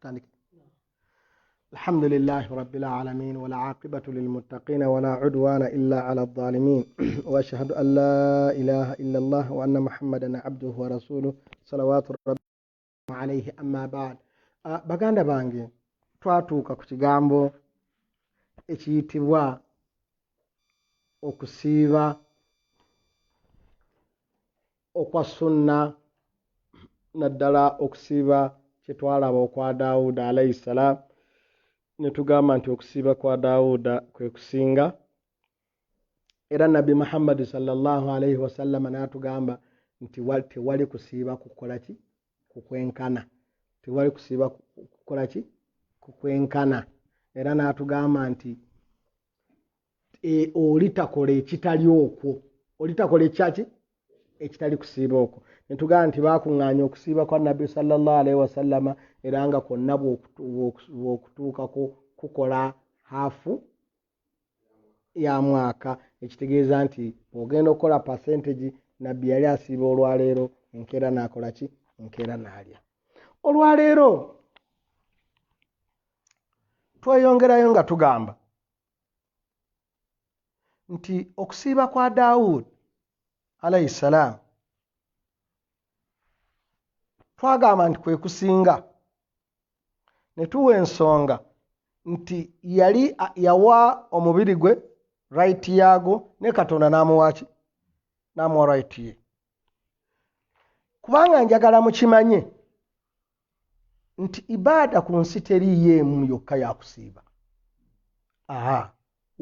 Tutandike. Alhamdulillahi rabbil alamin wal aqibatu lil muttaqin wala udwana illa ala adh-dhalimin wa ashhadu an la ilaha illa Allah wa anna Muhammadan abduhu wa rasuluhu salawatu rabbi alayhi amma ba'd. Baganda bange, twatuuka ku kigambo ekiyitibwa okusiiba okwa sunna, naddala okusiiba kye twalaba okwa Dawuda alayhi salam, ne tugamba nti okusiiba kwa Dawuda kwe kusinga, era Nabbi Muhammad sallallahu alayhi wasallama n'atugamba nti tewali kusiiba kukola ki? Kukwenkana. Tewali kusiiba kukola ki? Kukwenkana. Era n'atugamba nti oli takola ekitali okwo, oli takola ekyaki? Ekitali kusiiba okwo. Ne tugamba nti baakuŋŋaanya okusiiba kwa Nabbi sallallahu alaihi wasallama, era nga kwonna bw'okutuukako kukola haafu ya mwaka, ekitegeeza nti bw'ogenda okukola percentage, Nabbi yali asiiba olwaleero, enkeera n'akola ki? Enkeera n'alya. Olwaleero tweyongerayo nga tugamba nti okusiiba kwa Daawud alayhi salaam twagamba nti kwe kusinga, ne tuwa ensonga nti yali yawa omubiri gwe right yaago, ne Katonda n'amuwa ki? N'amuwa right ye. Kubanga njagala mukimanye nti ibaada ku nsi teriiyo emu yokka yakusiiba. Aha,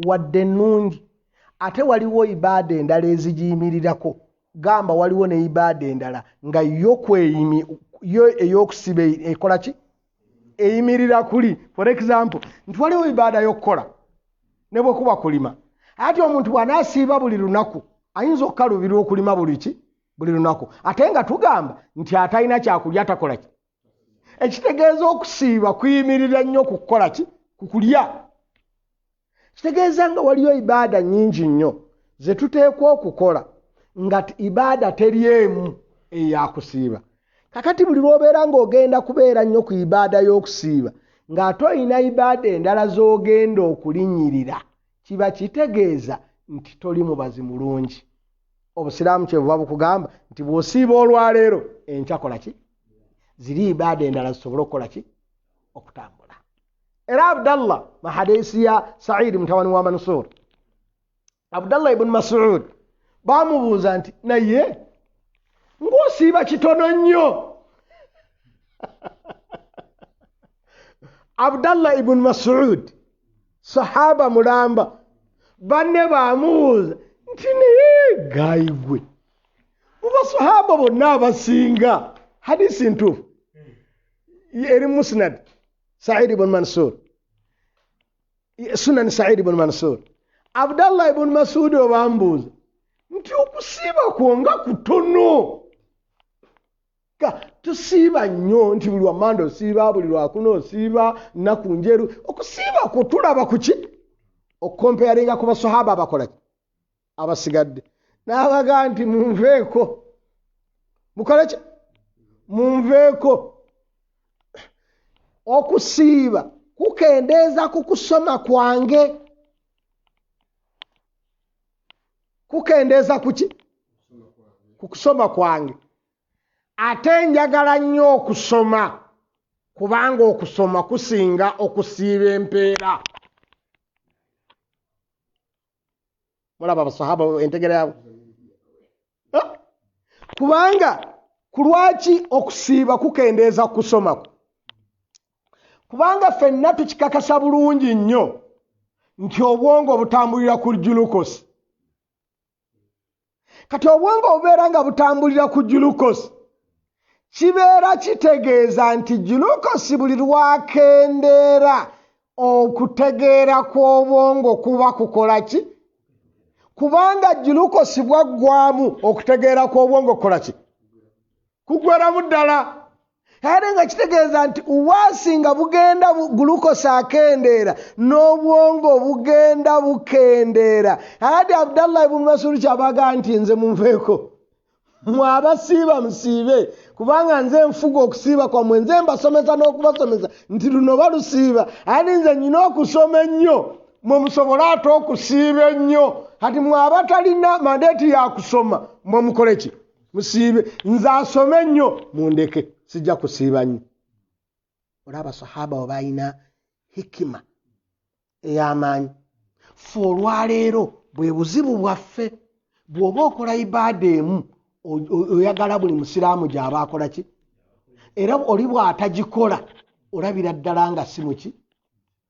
wadde ennungi, ate waliwo ibaada endala ezigiyimirirako. Gamba waliwo ne ibaada endala nga yo yo ey'okusiba ekola ki? Eyimirira kuli. For example, nti waliwo ibaada y'okukola ne bwe kuba kulima. Ate omuntu bw'anaasiiba buli lunaku ayinza okukaluubirwa okulima buli ki? Buli lunaku. Ate nga tugamba nti atalina kyakulya takola ki? Ekitegeeza okusiiba kuyimirira nnyo ku kukola ki? Ku kulya. Kitegeeza nga waliyo ibaada nnyingi nnyo ze tuteekwa okukola nga ibaada teri emu eyakusiiba. Kakati buli lw'obeera ng'ogenda kubeera nnyo ku ibaada y'okusiiba ng'ate olina ibaada endala z'ogenda okulinnyirira, kiba kitegeeza nti toli mubazi mulungi. Obusiraamu kyebuva bukugamba nti bw'osiiba olwaleero enkya kola ki? Ziri ibaada endala zisobole okukola ki? Okutambula. Era Abdallah mu hadisi ya Saidi mutabani wa Mansur, Abdallah ibn Mas'ud bamubuuza nti naye ng'osiiba kitono nnyo. Abdallah ibn Mas'ud sahaba mulamba, banne bamubuuza nti naye gayi gwe mu basahaba bonna abasinga, hadisi ntuufu eri Musnad Said ibn Mansur, Sunan Said ibn Mansur, Abdallah ibn Mas'ud obambuuza nti okusiiba kwo nga kutono. Tusiiba nnyo nti buli lwa Mmande osiiba, buli Lwakuna osiiba, nnaku njeru. Okusiiba kwo tulaba ku ki? Okukomparinga ku basahaba abakola ki? Abasigadde. N'abaga nti munveeko. Mukole ki? Munveeko. Okusiiba kukendeeza ku kusoma kwange. Kukendeeza ku ki? Ku kusoma kwange. Ate njagala nnyo okusoma, kubanga okusoma kusinga okusiiba empeera. Mulaba abasahaba entegera yaabwe. Kubanga ku lwaki okusiiba kukendeeza kusomako? Kubanga ffenna tukikakasa bulungi nnyo nti obwongo butambulira ku glucose. Kati obwongo obubeera nga butambulira ku glucose, kibeera kitegeeza nti glucose buli lwakendeera okutegeera kw'obwongo kuba kukola ki? Kubanga glucose bwaggwamu okutegeera kw'obwongo kukola ki? Kuggweramu ddala. Ate nga kitegeeza nti waasi nga bugenda glucose akendeera n'obwongo bugenda bukendeera. Ate Abdallah ibn Mas'ud kyabaga nti nze munveeko, Mwe abasiiba musiibe, kubanga nze nfuga okusiiba kwammwe, nze mbasomesa n'okubasomesa nti luno balusiiba, ate nze nnina okusoma ennyo mwe musobole ate okusiiba ennyo. Kati mwe abatalina mandeeti ya kusoma mwe mukole ki? Musiibe. Nze asome ennyo mundeke, sijja kusiiba nnyo. Olaba sahaba we balina hikima ey'amaanyi. Ffe olwaleero bwe buzibu bwaffe, bw'oba okola ibaada emu oyagala buli musiraamu gy'aba akola ki, era oli bw'atagikola olabira ddala nga si muki,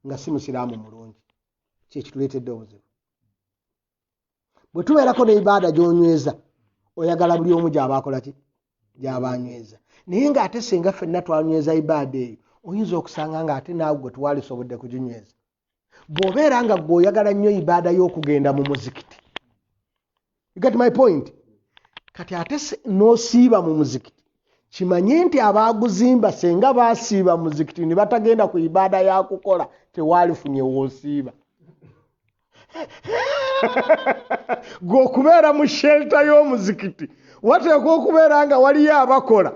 nga si musiraamu mulungi. Kyekituleetedde obuzibu. Bwe tubeerako ne ibaada gy'onyweza, oyagala buli omu gy'aba akola ki, gy'aba anyweza. Naye ng'ate singa ffenna twanyweza ibaada eyo, oyinza okusanga ng'ate naawe gwe twalisobodde kuginyweza. Bw'obeera nga ggwe oyagala nnyo ibaada y'okugenda mu muzikiti, you get my point? Kati ate n'osiiba mu muzikiti, kimanye nti abaaguzimba senga baasiiba mu muzikiti ne batagenda ku ibaada ya kukola, tewaalifunye w'osiiba. Gwe okubeera mu shelter y'omuzikiti wateekwa okubeera nga waliyo abakola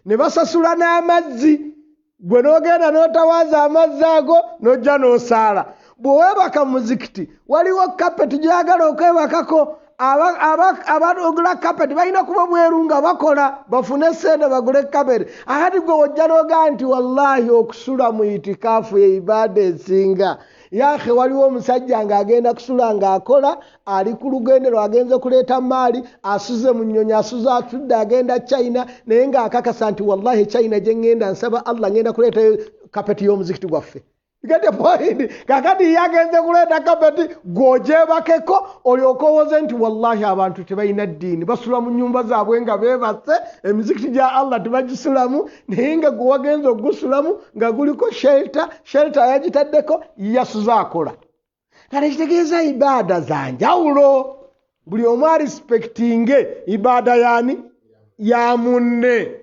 ne basasula n'amazzi, gwe n'ogenda n'otawaaza amazzi ago n'ojja n'osaala. Bwe weebaka mu muzikiti waliwo kapeti gy'oyagala okwebakako, abagula kapeti balina kuba bweru nga bakola bafune ssente bagule kapeti. Akati gwe wojja n'ogaa nti wallahi okusula mu itikaafu ye ibaada esinga. Yahe waliwo omusajja ng'agenda kusula ng'akola, ali ku lugendero agenze kuleeta maali, asuze mu nnyonyi, asuze atudde agenda China, naye ng'akakasa nti wallahi China gye ŋŋenda nsaba Allah ŋŋenda kuleetayo kapeti y'omuzikiti gwaffe. You get the point? Kakati ye agenze kuleeta kapeti, gw'ogyebakeko olyoke owoze nti wallahi abantu tebalina ddiini, basula mu nnyumba zaabwe nga beebase, emizikiti gya Allah tebagisulamu, naye nga gwe wagenze okugusulamu nga guliko shelter, shelter yagitaddeko yasuze akola. Kale kitegeeza ibaada za njawulo, buli omu arespectinge ibaada yaani ya munne.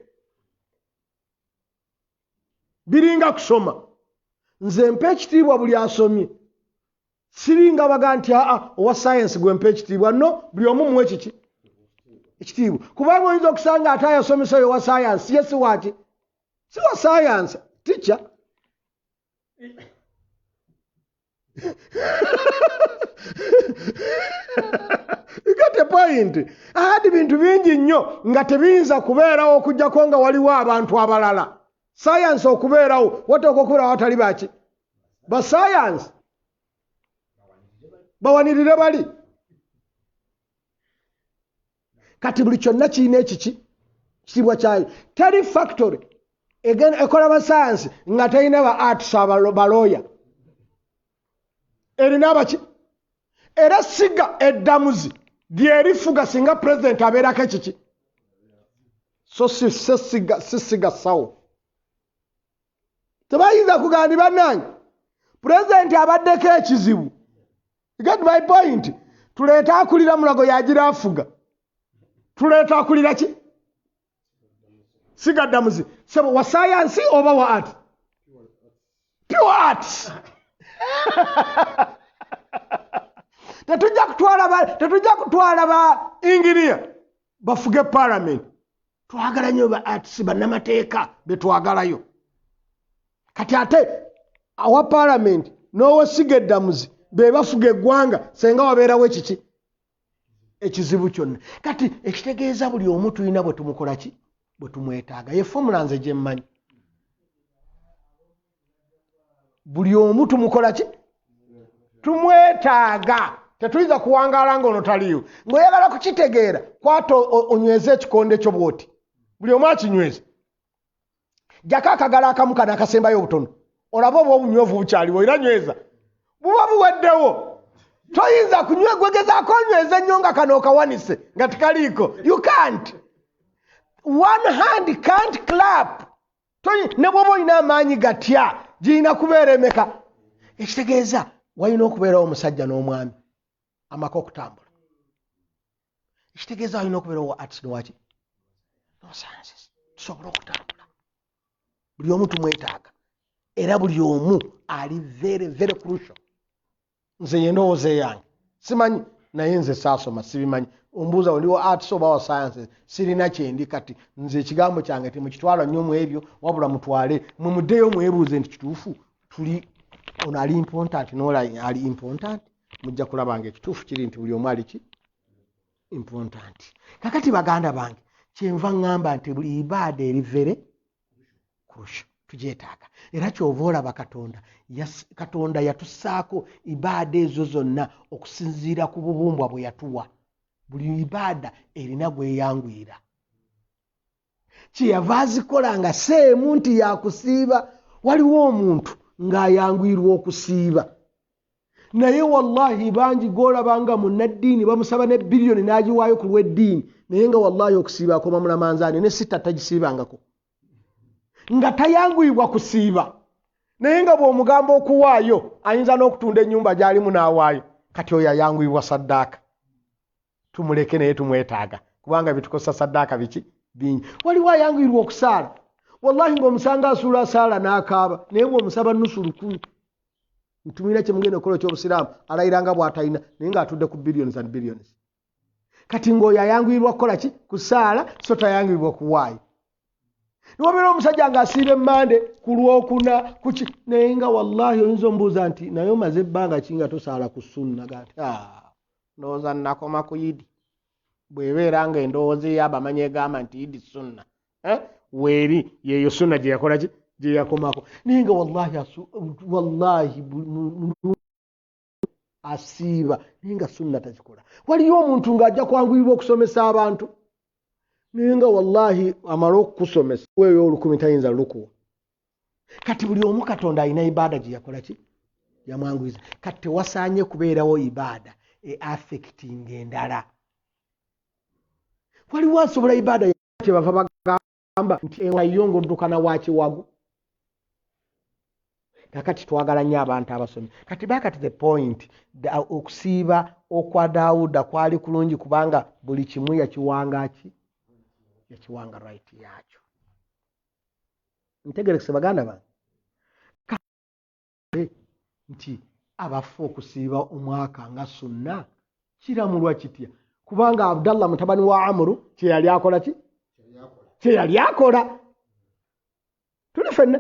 Biringa kusoma, nze mpa ekitiibwa buli asomye, siringa baga nti aa owa science gwe mpa ekitiibwa, no buli omu muwe kiki ekitiibwa, kubanga oyinza okusanga ate ayasomesa oyo owa science ye si waki, si wa science teacher. You get the point? Ahadi bintu bingi nnyo nga tebiyinza kubeerawo okuggyako nga waliwo abantu abalala. Science okubeerawo wateekwa okubeerawo atali baki ba science bawanirire bali. Kati buli kyonna kirina ekiki kitiibwa kyayo. Teri factory ekola ba science nga terina ba arts balooya, erina abaki. Era siga eddamuzi lyerifuga singa president abeerako ekiki, so si siga sawo. Tebayinza kugamba bannange president abaddeko ekizibu. You get my point? Tuleete akulira Mulago yagira afuga, tuleete akulira ki siga ddamuzi. Sebo wa science oba wa art? Pure arts. Tetujja kutwala ba engineer bafuge parliament. Twagala nnyo ba arts bannamateeka be twagalayo. Kati ate awa parliament n'owesiga eddamuzi be bafuga eggwanga, senga wabeerawo ekiki ekizibu kyonna. Kati ekitegeeza buli omu tulina bwe tumukola ki, bwe tumwetaaga. Ye formula nze gye mmanyi, buli omu tumukola ki, tumwetaaga. Tetuyinza kuwangaala ng'ono taliiwo. Ng'oyagala kukitegeera, kwata onyweze ekikonde kyo bw'oti, buli omu akinyweze. Jjako akagalo akamu kano akasembayo obutono, olabe oba obunywevu bukyaliwo, era nyweza, buba buweddewo. Toyinza gwegezako onyweze nnyo nga kano okawanise nga tekaliiko. You can't. One hand can't clap. Ne bw'oba olina amaanyi gatya, girina kubeera emeka. Ekitegeeza walina okubeerawo omusajja n'omwami amaka okutambula. Ekitegeeza walina okubeerawo arts n'owaki no sciences, tusobole okutambula. Buli omu tumwetaaga, era buli omu ali very very crucial. Nze ye ndowooza eyange, simanyi, naye nze saasoma sibimanyi. Ombuuza oliwo arts oba wa sciences, sirina kyendi. Kati nze ekigambo kyange temukitwala nnyo mu ebyo, wabula mutwale mwe muddeyo mwebuuze nti kituufu tuli ono ali important n'ola ali important. Mujja kulaba nga ekituufu kiri nti buli omu ali ki important. Kakati baganda bange, kyenva ŋŋamba nti buli ibaada eri very crucial, tugyetaaga. Era kyova olaba Katonda yatussaako ibaada ezo zonna okusinziira ku bubumbwa bwe yatuwa. Buli ibaada erina gweyanguyira, kyeyava azikola nga seemu nti yakusiiba. Waliwo omuntu ng'ayanguyirwa okusiiba, naye wallahi bangi gwolaba nga munnaddiini bamusaba ne biliyoni n'agiwaayo ku lw'eddiini, naye nga wallahi okusiiba akoma mulamanzaani ne sita tagisiibangako, nga tayanguyibwa kusiiba, naye nga bw'omugamba okuwaayo ayinza n'okutunda ennyumba gy'alimu n'awaayo. Kati oyo ayanguyibwa saddaaka, tumuleke, naye tumwetaaga kubanga bitukozesa saddaaka biki bingi. Waliwo ayanguyirwa okusaala, wallahi ng'omusanga asuula asaala n'akaaba, naye bw'omusaba nusu 1000 ntumira kyemugenda okukola ekyobusiraamu, alayira nga bw'atalina, naye ng'atudde ku billions and billions. Kati ng'oyo ayanguyirwa kukola ki? Kusaala, so tayanguyirwa kuwaayo. Niwabeera omusajja ng'asiiba emmande ku lwokuna kuki, naye nga wallahi oyinza omubuuza nti naye omaze ebbanga ki nga tosaala ku sunna, ga nti ndowooza nakoma ku yidi. Bw'ebeera nga endowooza ey'abamanyi egamba nti yidi sunna, weeri yeeyo sunna gye yakola ki, gye yakomako, naye nga wallahi asiiba, naye nga sunna tagikola. Waliyo omuntu ng'ajja kwanguyirwa okusomesa abantu, naye nga wallahi amala okukusomesa weeyo 1000 tayinza lukuwa. Kati buli omu Katonda alina ibaada gye yakola ki, yamwanguyiza. Kati tewasaanye kubeerawo ibaada e affecting endala. Waliwo asobola ibaada kyebava bagamba nti eyo ng'oddukana wa kiwago. Kakati twagala nnyo abantu abasomi. Kati back at the point, okusiiba okwa Dawuda kwali kulungi kubanga buli kimu yakiwanga ki, yakiwanga right yakyo. Ntegerekese baganda bange nti abafu okusiiba omwaka nga sunna kiramulwa kitya? Kubanga Abdallah mutabani wa Amuru kyeyali akola ki, kyeyali akola. Tuli ffenna.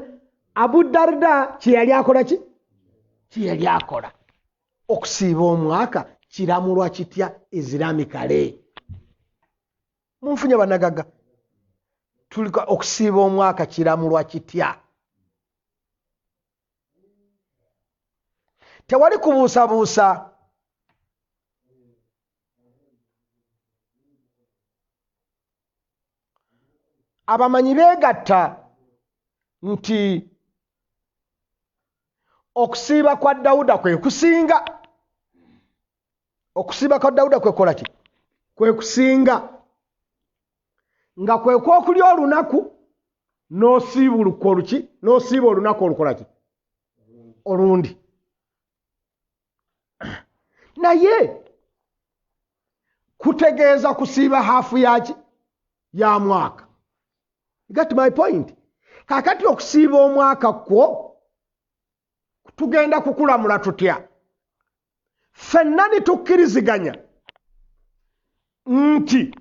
Abu Darda kyeyali akola ki, kyeyali akola. Okusiiba omwaka kiramulwa kitya Islamically? Munfunye bannagagga? Tulika okusiiba omwaka kiramulwa kitya? Tewali kubuusabuusa. Abamanyi beegatta nti okusiiba kwa Dawuda kwe kusinga. Okusiiba kwa Dawuda kwe kukola ki? Kwe kusinga. Nga kwe kwokulya olunaku n'osiibuluka oluki, n'osiiba olunaku olukola ki? Olundi. Naye kutegeeza kusiiba haafu yaki ya mwaka. You got my point? Kakati okusiiba omwaka kwo tugenda kukulamula tutya? Ffenna ne tukkiriziganya nti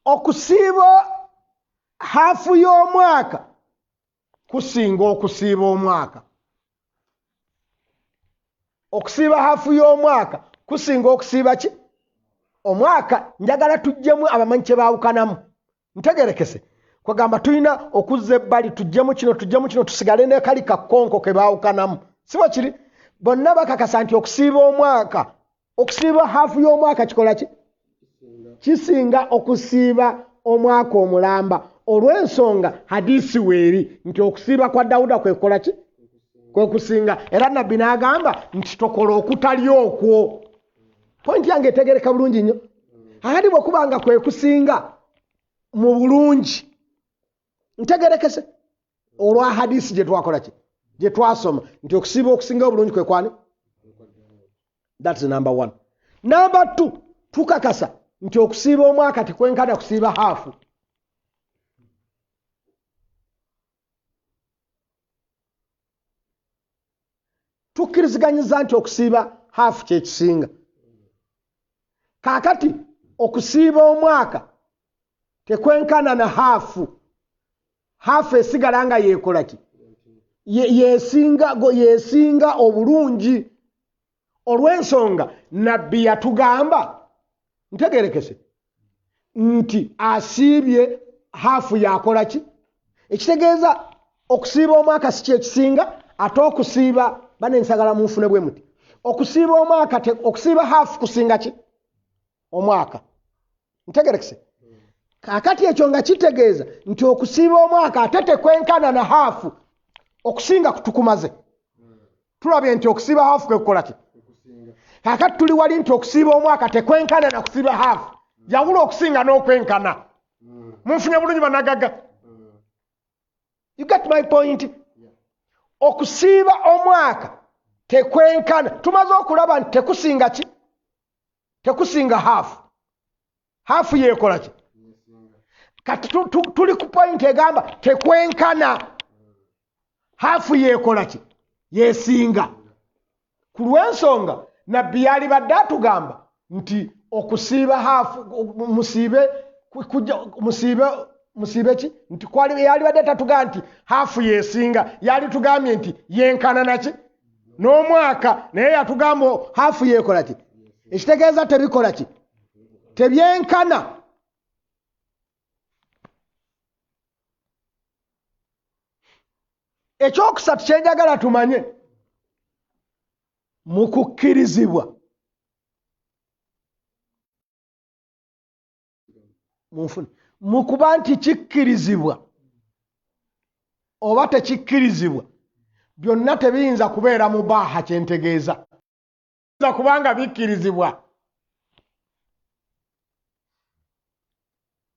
okusiiba haafu y'omwaka kusinga okusiiba omwaka. Okusiiba haafu y'omwaka kusinga okusiiba ki? Omwaka. Njagala tuggyemu abamanyi kye baawukanamu. Ntegerekese. Kwegamba tulina okuzza ebbali, tuggyemu kino, tuggyemu kino, tusigale ne kali kakkonko ke baawukanamu. Si bwe kiri? Bonna bakakasa nti okusiiba omwaka, okusiiba haafu y'omwaka kikola ki? Kisinga okusiiba omwaka omulamba. Olw'ensonga hadisi weeri nti okusiiba kwa Dawuda kwe kukola ki? Kwe kusinga. Era Nabbi n'agamba nti tokola okutali okwo. Pointi yange etegereka bulungi nnyo. Akati bwe kuba nga kwe kusinga mu bulungi, ntegerekese olwa hadisi gye twakola ki? Gye twasoma nti okusiiba okusinga obulungi kwe kwani? That's number one. Number two, tukakasa nti okusiiba omwaka tekwenkana kusiiba haafu. Tukkiriziganyiza nti okusiiba haafu kye kisinga. Kaakati Okusiiba omwaka tekwenkana na haafu. Haafu esigala nga yeekola ki? Yeesinga obulungi. Olw'ensonga nabbi yatugamba, ntegerekese, nti asiibye haafu yakola ki? Ekitegeeza okusiiba omwaka si kyekisinga, ate okusiiba bane nsagala munfune bwe muti. Okusiiba omwaka, okusiiba haafu kusinga ki? Omwaka. Ntegerekese. Kaakati ekyo nga kitegeeza nti okusiiba omwaka ate tekwenkana na haafu, okusinga tukumaze. Tulabye nti okusiiba haafu kwe kukola ki? Kaakati tuli wali nti okusiiba omwaka tekwenkana na kusiiba haafu. Yawula okusinga n'okwenkana. Munfunye bulungi bannagagga? You get my point? Okusiiba omwaka tekwenkana. Tumaze okulaba nti tekusinga ki? Tekusinga haafu. Haafu yeekola ki? Kati tuli ku point egamba tekwenkana. Haafu yeekola ki? Yeesinga. Ku lw'ensonga nabbi yalibadde atugamba nti okusiiba haafu musiibe ki? Nti yalibadde tatugamba nti haafu yeesinga, yalitugambye nti yenkana naki? N'omwaka. Naye yatugamba haafu yeekola ki? Ekitegeeza tebikola ki? Tebyenkana. Ekyokusatu kyenjagala tumanye mu kukkirizibwa, munfune, mu kuba nti kikkirizibwa oba tekikkirizibwa, byonna tebiyinza kubeera mubaaha. Kyentegeeza kubanga bikkirizibwa.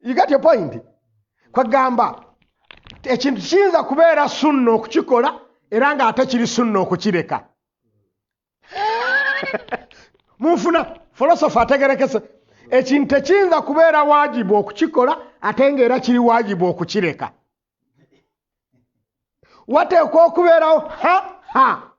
You get your point? Kwegamba ekintu kiyinza kubeera sunna okukikola era ng'ate kiri sunna okukireka. Munfuna philosopher ategerekese. Ekintu tekiyinza kubeera waajibu okukikola ate ng'era kiri waajibu okukireka. Wateekwa okubeerawo ha ha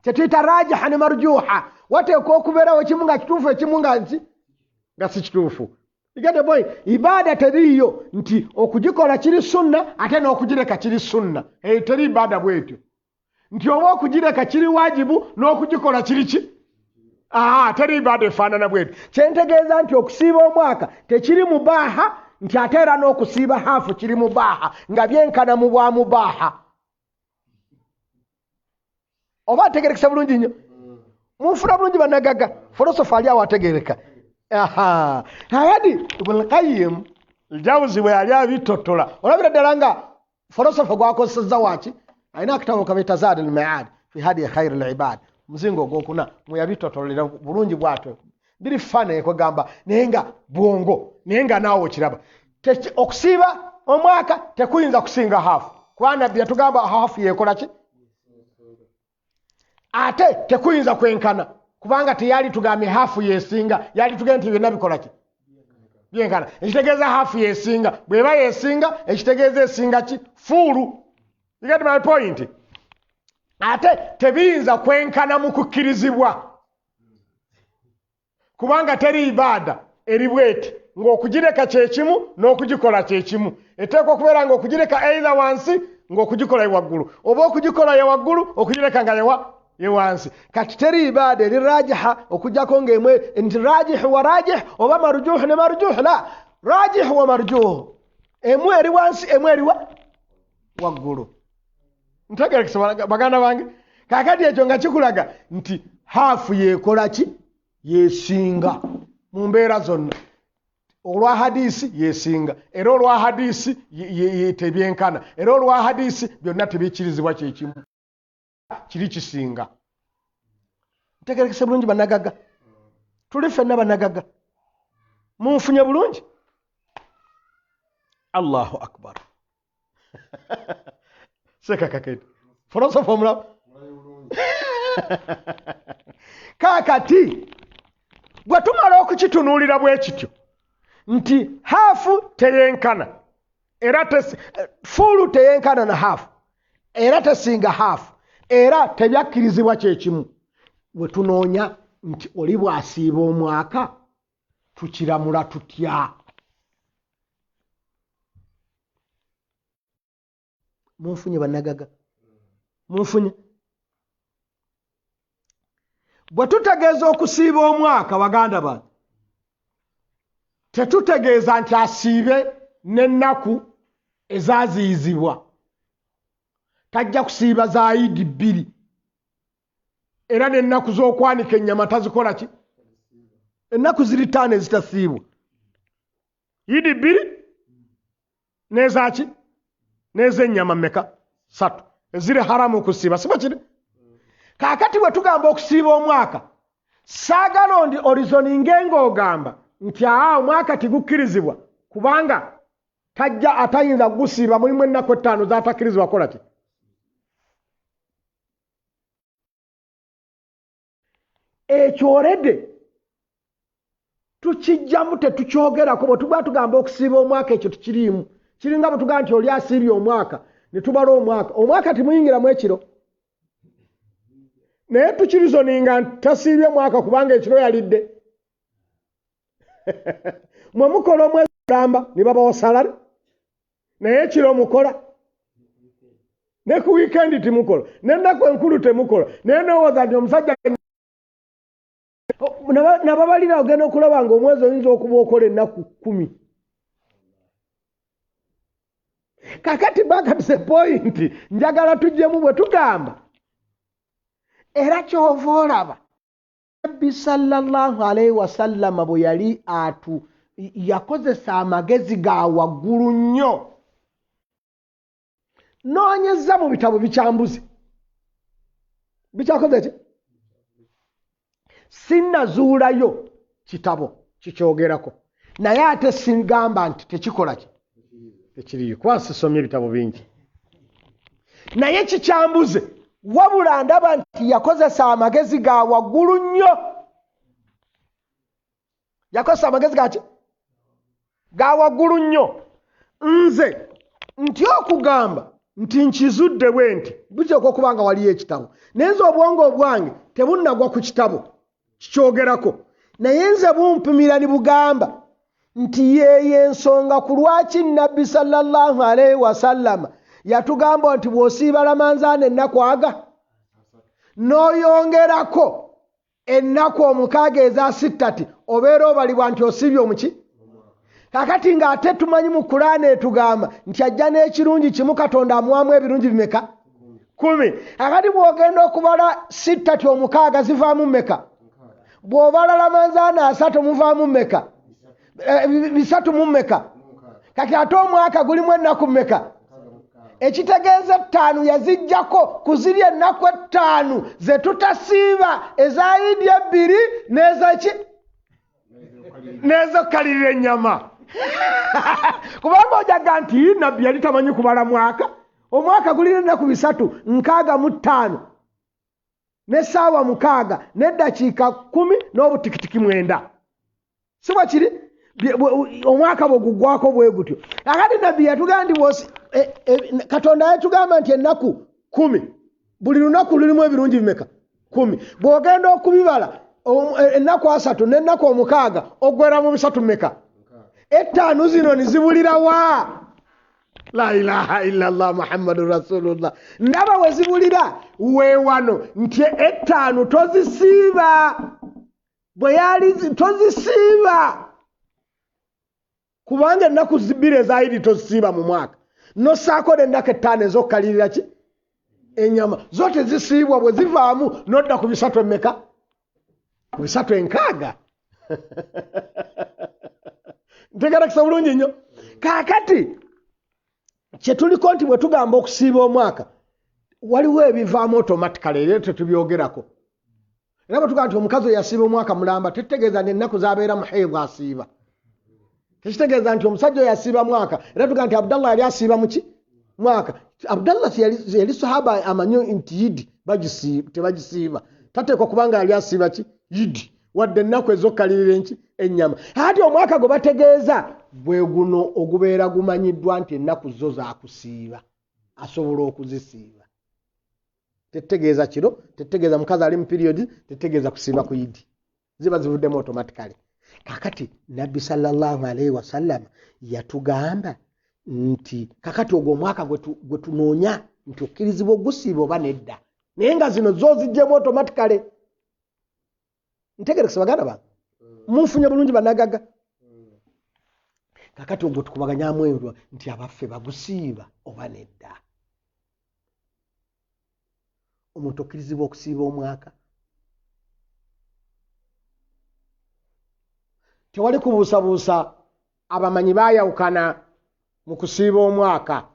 kyetuyita rajiha ne marjuha. Wateekwa okubeerawo ekimu nga kituufu ekimu nga si kituufu. You get the point? Ibaada teriiyo nti okugikola kiri sunna ate n'okugireka kiri sunna. Teri ibaada bwetyo nti oba okugireka kiri wajibu n'okugikola kiri ki? Teri ibaada efaanana bwetyo. Kyentegeeza nti okusiiba omwaka tekiri mubaaha, nti ate era n'okusiiba haafu kiri mubaaha, nga byenkana mu bwa mubaaha. Oba ategerekesa bulungi nnyo? Munfuna bulungi bannagagga? Philosopher ali awo ategereka. Ayadi Ibn Qayyim Al-Jawzi bwe yali abitottola, olabira ddala nga philosopher gwakozesezza waki? Alina akatabo kabayita Zaad al-Ma'ad fi hadi khair al-ibad, muzingo ogwokuna mwe yabitotolera bulungi bw'atyo. Biri fane kwegamba naye nga bwongo, naye nga naawe okiraba. Okusiiba omwaka tekuyinza kusinga haafu, kuba nabbi yatugamba haafu yeekola ki? Ate tekuyinza kwenkana, kubanga teyali tugambye haafu yeesinga, yali tugambye nti byonna bikola ki? Byenkana. Ekitegeeza haafu yeesinga, bw'eba yeesinga ekitegeeza esinga ki? Fuulu. You get my point? Ate tebiyinza kwenkana mu kukkirizibwa, kubanga teri ibaada eri bweti ng'okugireka kyekimu n'okugikola kyekimu. Eteekwa okubeera ng'okugireka either wansi ng'okugikola ye waggulu, oba okugikola ye waggulu okugireka nga ye wansi. Kati teri ibaada eri rajiha okuggyako ng'emwe nti rajih wa rajih oba marjuh ne marjuh. La, rajih wa marjuh, emu eri wansi emu eri waggulu. Ntegerekese baganda bange? Kaakati ekyo nga kikulaga nti haafu yeekola ki? Yeesinga mu mbeera zonna. Olwa hadisi yeesinga, era olwa hadisi tebyenkana, era olwa hadisi byonna tebikkirizibwa kyekimu, kiri kisinga. Ntegerekese bulungi bannagagga? Tuli ffenna bannagagga? Munfunye bulungi? Allahu akbar. Sekakakete philosopher omulaba. Kaakati bwe tumala okukitunuulira bwe kityo nti haafu teyenkana, era fuulu teyenkana na haafu, era tesinga haafu, era tebyakkirizibwa kyekimu, we tunoonya nti oli bw'asiiba omwaka Tukiramula tutya? Munfunye bannagaga, munfunye. Bwe tutegeeza okusiiba omwaka, baganda bange, tetutegeeza nti asiibe n'ennaku ezaaziyizibwa. Tajja kusiiba za Idi 2, era n'ennaku z'okwanika ennyama tazikola ki? Ennaku ziri 5 ezitasiibwa, Idi 2 n'ezaaki n'ez'ennyama mmeka? 3 eziri haramu okusiiba, si bwe kiri? Kaakati bwe tugamba okusiiba omwaka, saagala ondi orizoninge ng'ogamba nti aa omwaka tigukkirizibwa kubanga tajja atayinza kugusiiba, mulimu ennaku 5 z'atakkirizibwa kukola ki? Ekyo already tukijjamu, tetukyogerako. Bwe tuba tugamba okusiiba omwaka, ekyo tukiriimu. Kiringa bwe tugamba nti oli asiibye omwaka, ne tubala omwaka. Omwaka timuyingiramu ekiro, naye tukirizoninga nti tasiibye mwaka kubanga ekiro yalidde. Mwe mukola omwezi mulamba ne babawa salary, naye ekiro mukola, ne ku weekend timukola, n'ennaku enkulu temukola. Naye ndowooza nti omusajja nababalira ogenda okulaba nga omwezi oyinza okuba okola ennaku 10. Kakati back to the point, njagala tujjemu bwe tugamba. Era ky'ova olaba Nabbi sallallahu alaihi wasallama bwe yali atu yakozesa amagezi ga waggulu nnyo. Noonyeza mu bitabo bikyambuze, bikyakoze ki? Sinnazuulayo kitabo kikyogerako, naye ate sigamba nti tekikola ki, tekiriyo, kuba sisomye ebitabo bingi, naye kikyambuze. Wabula ndaba nti yakozesa amagezi ga waggulu nnyo. Yakozesa amagezi gaki? Ga waggulu nnyo. Nze nti okugamba nti nkizudde bwe nti buteekwa okuba nga waliyo ekitabo, naye nze obwongo obwange tebunnagwa ku kitabo kikyogerako, naye nze bumpimira ne bugamba nti yeeyo ensonga ku lwaki Nabbi sallallahu alaihi wasallama yatugamba nti bw'osiiba Ramanzaana ennaku aga n'oyongerako ennaku 6 eza sittati, obeera obalibwa nti osiibye omuki. Kakati ng'ate tumanyi mu Kulaana etugamba nti ajja n'ekirungi kimu, Katonda amuwamu ebirungi bimeka? 10. Kakati bw'ogenda okubala sittati 6 zivaamu mmeka? Bw'obala Ramanzaana 3 muvaamu mmeka? 3 mu mmeka? Kati ate omwaka gulimu ennaku mmeka? Ekitegeeza 5 yaziggyako ku ziri ennaku 5 ze tutasiiba, eza Idi 2 n'ezaki n'ezokkalirira ennyama. Kubanga ojaga nti Nabbi yali tamanyi kubala mwaka. Omwaka gulina ennaku 365 n'essaawa 6 n'eddakiika 10 n'obutikitiki 9. Si bwe kiri? Omwaka bwe guggwako bwe gutyo. Akati Nabbi yatugamba nti Katonda yatugamba nti ennaku 10, buli lunaku lulimu ebirungi bimeka? 10. Bw'ogenda okubibala ennaku 3 n'ennaku 6 oggwera mu 3 mmeka? 5 zino ne zibulira wa? La ilaha illallah Muhammadur Rasulullah. Ndaba we zibulira weewano nti 5 tozisiiba, bwe yali tozisiiba kubanga ennaku 2 eza Idi tozisiiba mu mwaka, n'ossaako n'ennaku 5 ez'okkalirira ki? Ennyama zo tezisiibwa, bwe zivaamu n'odda ku 3 emmeka? Ku 360. Ntegeerekesa bulungi nnyo. Kaakati kye tuliko nti bwe tugamba okusiiba omwaka, waliwo ebivaamu automatically, era tetubyogerako. Era bwe tugamba nti omukazi oyo yasiiba omwaka mulamba, tetutegeeza nti ennaku z'abeera mu haidh asiiba. Tekitegeeza nti omusajja oyo asiiba mwaka. Era tugamba nti Abdallah yali asiiba muki? Mwaka. Abdallah yali sahaba amanyi nti Idi tebagisiiba, tateekwa kubanga yali asiiba ki? Idi, wadde ennaku ez'okkalirira enki? Ennyama. Ate omwaka gwe bategeeza gwe guno ogubeera gumanyiddwa nti ennaku zo zakusiiba, asobola okuzisiiba. Tetutegeeza kiro, tetutegeeza mukazi ali mu period, tetutegeeza kusiiba ku Idi, ziba zivuddemu automatically. Kakati Nabbi sallallahu alaihi wasallam yatugamba nti kakati ogwo omwaka gwe tunoonya nti okkirizibwa ogusiiba oba nedda, naye nga zino zo zijjemu automatically. Ntegerekese baganda bange, munfunye bulungi bannagagga? Kakati ogwo tukubaganyamu endwa nti abaffe bagusiiba oba nedda. Omuntu okkirizibwa okusiiba omwaka? Tewali kubuusabuusa, abamanyi baayawukana mu kusiiba omwaka.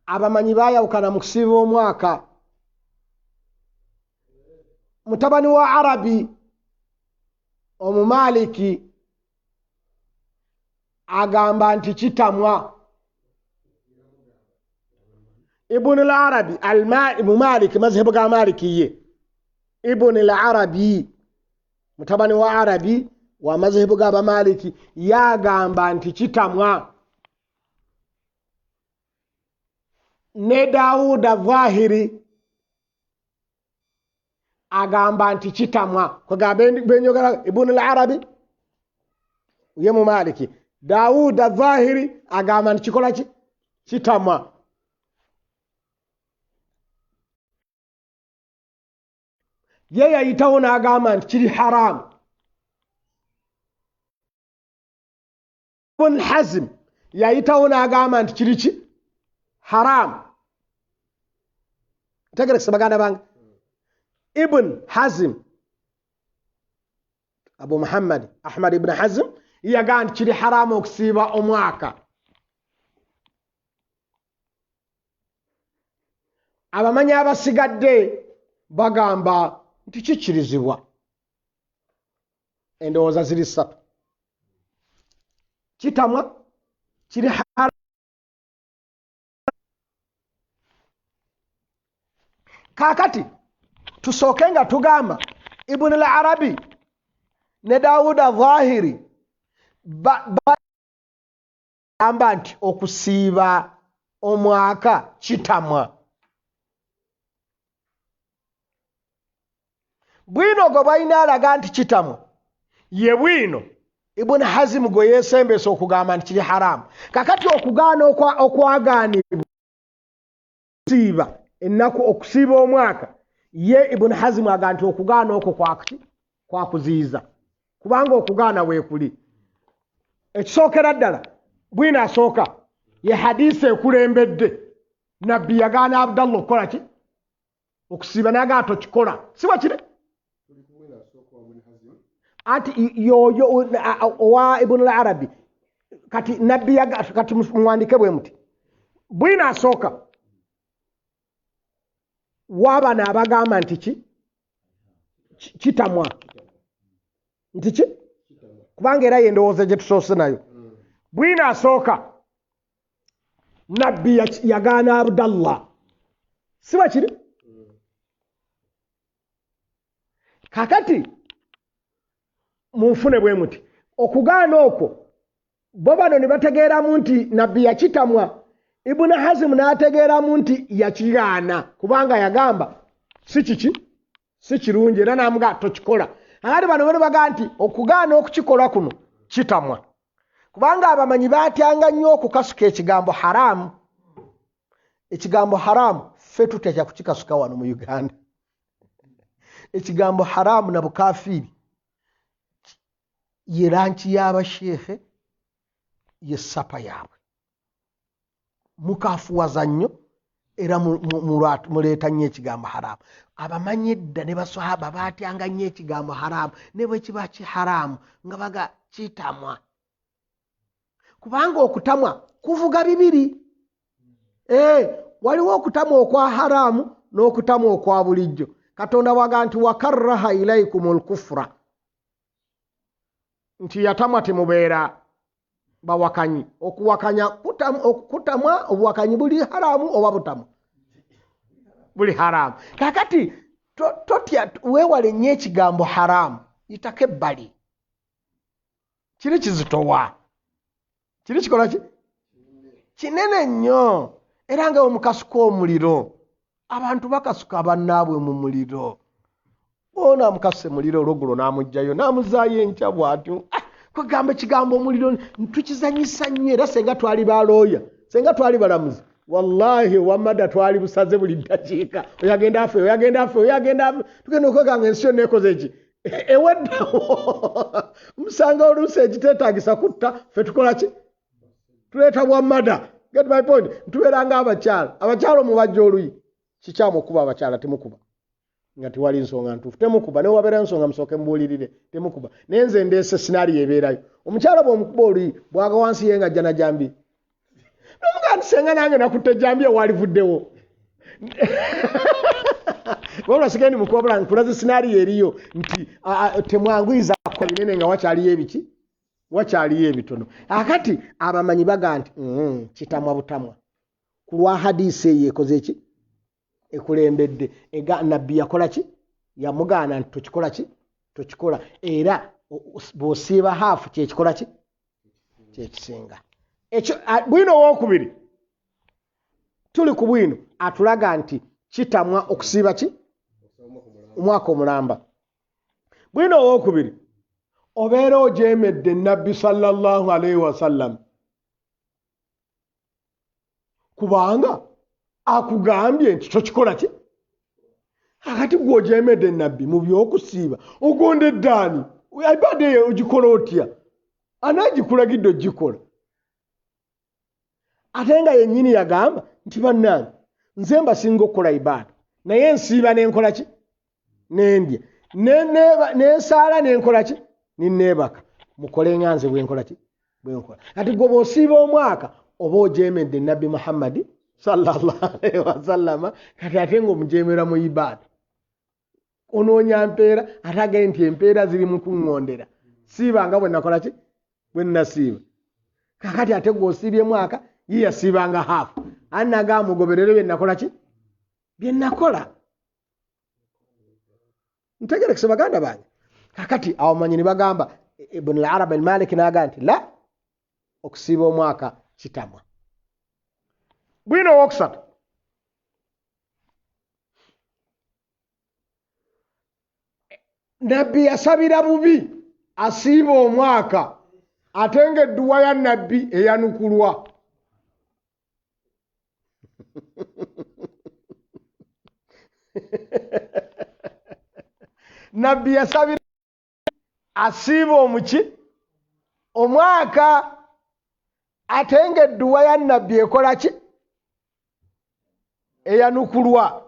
Abamanyi baayawukana mu kusiiba omwaka. Mutabani wa Arabi Omumaliki agamba nti kitamwa. Ibn al-Arabi al-Maliki, mazhebu ga Maliki ye. Ibn al-Arabi mutabani wa Arabi wa mazhebu ga Bamaliki yagamba nti kitamwa. Ne Dawuda Dhahiri agamba nti kitamwa. Kwegamba benjogera Ibn al-Arabi ye mu Maliki, Dawuda Dhahiri agamba nti kikola ki? Kitamwa. Ye yayitawo n'agamba nti kiri haramu. Ibn Hazm yayitawo n'agamba nti kiri ki? Haramu. Ntegerekese baganda bange. Ibn Hazm, Abu Muhammad Ahmad ibn Hazm yagamba nti kiri haramu okusiiba omwaka. Abamanyi abasigadde bagamba nti kikkirizibwa. Endowooza ziri ssatu: kitamwa, kiri haramu. Kaakati tusooke nga tugamba Ibn al-Arabi ne Dawuda Dhahiri bagamba nti okusiiba omwaka kitamwa. Bwino gwe balina alaga nti kitamwa ye bwino Ibn Hazm gwe yeesembesa okugamba nti kiri haramu. Kakati okugaana okwagaanibwa okusiiba ennaku, okusiiba omwaka, ye Ibn Hazm agamba nti okugaana okwo kwakuziyiza, kubanga okugaana weekuli. Ekisookera ddala bwino asooka ye hadisi ekulembedde Nabbi yagaana Abdallah okukola ki? Okusiiba, n'agaana tokikola. Si bwe kiri? Anti yoyo owa Ibn al-Arabi. Kati Nabbi kati muwandike bwe muti. Bwino asooka wabano abagamba nti ki? Kitamwa. Nti ki? Kubanga era y'endowooza gye tusoose nayo. Bwino asooka Nabbi yagaana Abdallah. Si bwe kiri? Kakati munfune bwe muti. Okugaana okwo bo bano ne bategeeramu nti Nabbi yakitamwa, Ibn Hazm n'ategeeramu nti yakigaana, kubanga yagamba si kiki? Si kirungi, era n'amugamba tokikola. Akati bano bano bagamba nti okugaana okukikola kuno kitamwa, kubanga abamanyi baatyanga nnyo okukasuka ekigambo haramu. Ekigambo haramu ffe tutya kukikasuka wano mu Uganda. Ekigambo haramu na bukafiiri ye lanki y'abasheekhe, ye sapa yaabwe. Mukafuwaza nnyo era muleeta nnyo ekigambo haramu. Abamanyi edda ne baswahaba baatyanga nnyo ekigambo haramu, ne bwe kiba ki haramu nga baga kitamwa, kubanga okutamwa kuvuga bibiri. Waliwo okutamwa okwa haramu n'okutamwa okwa bulijjo. Katonda bw'agamba nti wakarraha ilaikumul kufra, nti yatamwa temubeera bawakanyi. Okuwakanya kutamwa, obuwakanyi buli haramu oba butamwa? Buli haramu. Kakati totya, weewale nnyo ekigambo haramu, yitako ebbali. Kiri kizitowa, kiri kikola ki? Kinene nnyo, era nga omukasuka omuliro. Abantu bakasuka bannaabwe mu muliro. Ono amukase muliro olweggulo n'amuggyayo n'amuzaayo enkya bw'atyo. Kwegamba ekigambo omuliro tukizanyisa nnyo, era senga twali balooya, senga twali balamuzi, wallahi wamada twali busaze buli ddakiika. Oyagenda afe, oyagenda afe, oyagenda afe. Tugenda okweganga ensi yonna ekoze ki? Eweddewo. Musanga oluusi ekiteetaagisa kutta, ffe tukola ki? Tuleeta bwamada. Get my point? Tubeera ng'abakyala. Abakyala omubajja oluyi. Kikyamu okuba abakyala, temukuba. Nga tewali nsonga ntuufu, temukuba. Ne wabeera nsonga musooke mubuulirire, temukuba. Naye nze ndeese scenario ebeerayo. Omukyala bw'omukuba oluyi, bw'aga wansi ye ng'ajja na jambi. N'omugamba nti senga nange nakutte jambi ewalivuddewo. Wabula sigendi mukuba, wabula nkulaze scenario eriyo nti temwanguyiza kukola binene nga wakyaliyo ebiki? Wakyaliyo ebitono. Akati abamanyi baga nti kitamwa butamwa. Ku lwa hadiisi eyo ekoze ki? Ekulembedde. Ega nabbi yakola ki? Yamugaana nti tokikola ki? Tokikola. Era bw'osiiba haafu kyekikola ki? Kyekisinga. Ekyo bwino owookubiri tuli ku bwino atulaga nti kitamwa okusiiba ki? Omwaka omulamba. Bwino owookubiri obeera ojeemedde nabbi sallallahu alaihi wasallam, kubanga akugambye nti tokikola ki? Akati gwe ojeemedde nabbi mu by'okusiiba, ogondedde ani? Ibaada eyo ogikola otya? Ani agikulagidde ogikola? Ate nga yennyini yagamba nti bannange nze mbasinga okukola ibaada, naye nsiiba nenkola ki? Nendya. Nensaala nenkola ki? Ninneebaka. Mukole nga nze bwenkola ki? Bwenkola. Kati gwe bw'osiiba omwaka oba ojeemedde nabbi Muhammadi sallallahu alaihi wasallama, kati ate ng'omujeemera mu ibaada. Onoonya mpeera, ate agambye nti empeera ziri mu kuŋŋondera. Siiba nga bwe nakola ki? Bwe nnasiiba. Kakati ate gw'osiibye mwaka, ye yasiibanga haafu. Ani nagamba mugoberere bye nakola ki? Bye nakola. Ntegerekese baganda bange. Kakati awo manyi ne bagamba Ibn al-Arabi al-Maliki n'agamba nti la, okusiiba omwaka kitamwa. Bwino owokusatu nabbi yasabira bubi asiiba omwaka ate ng'edduwa ya nabbi eyanukulwa. Nabbi yasabira asiiba omuki omwaka ate ng'edduwa ya nabbi ekola ki? Eyanukulwa.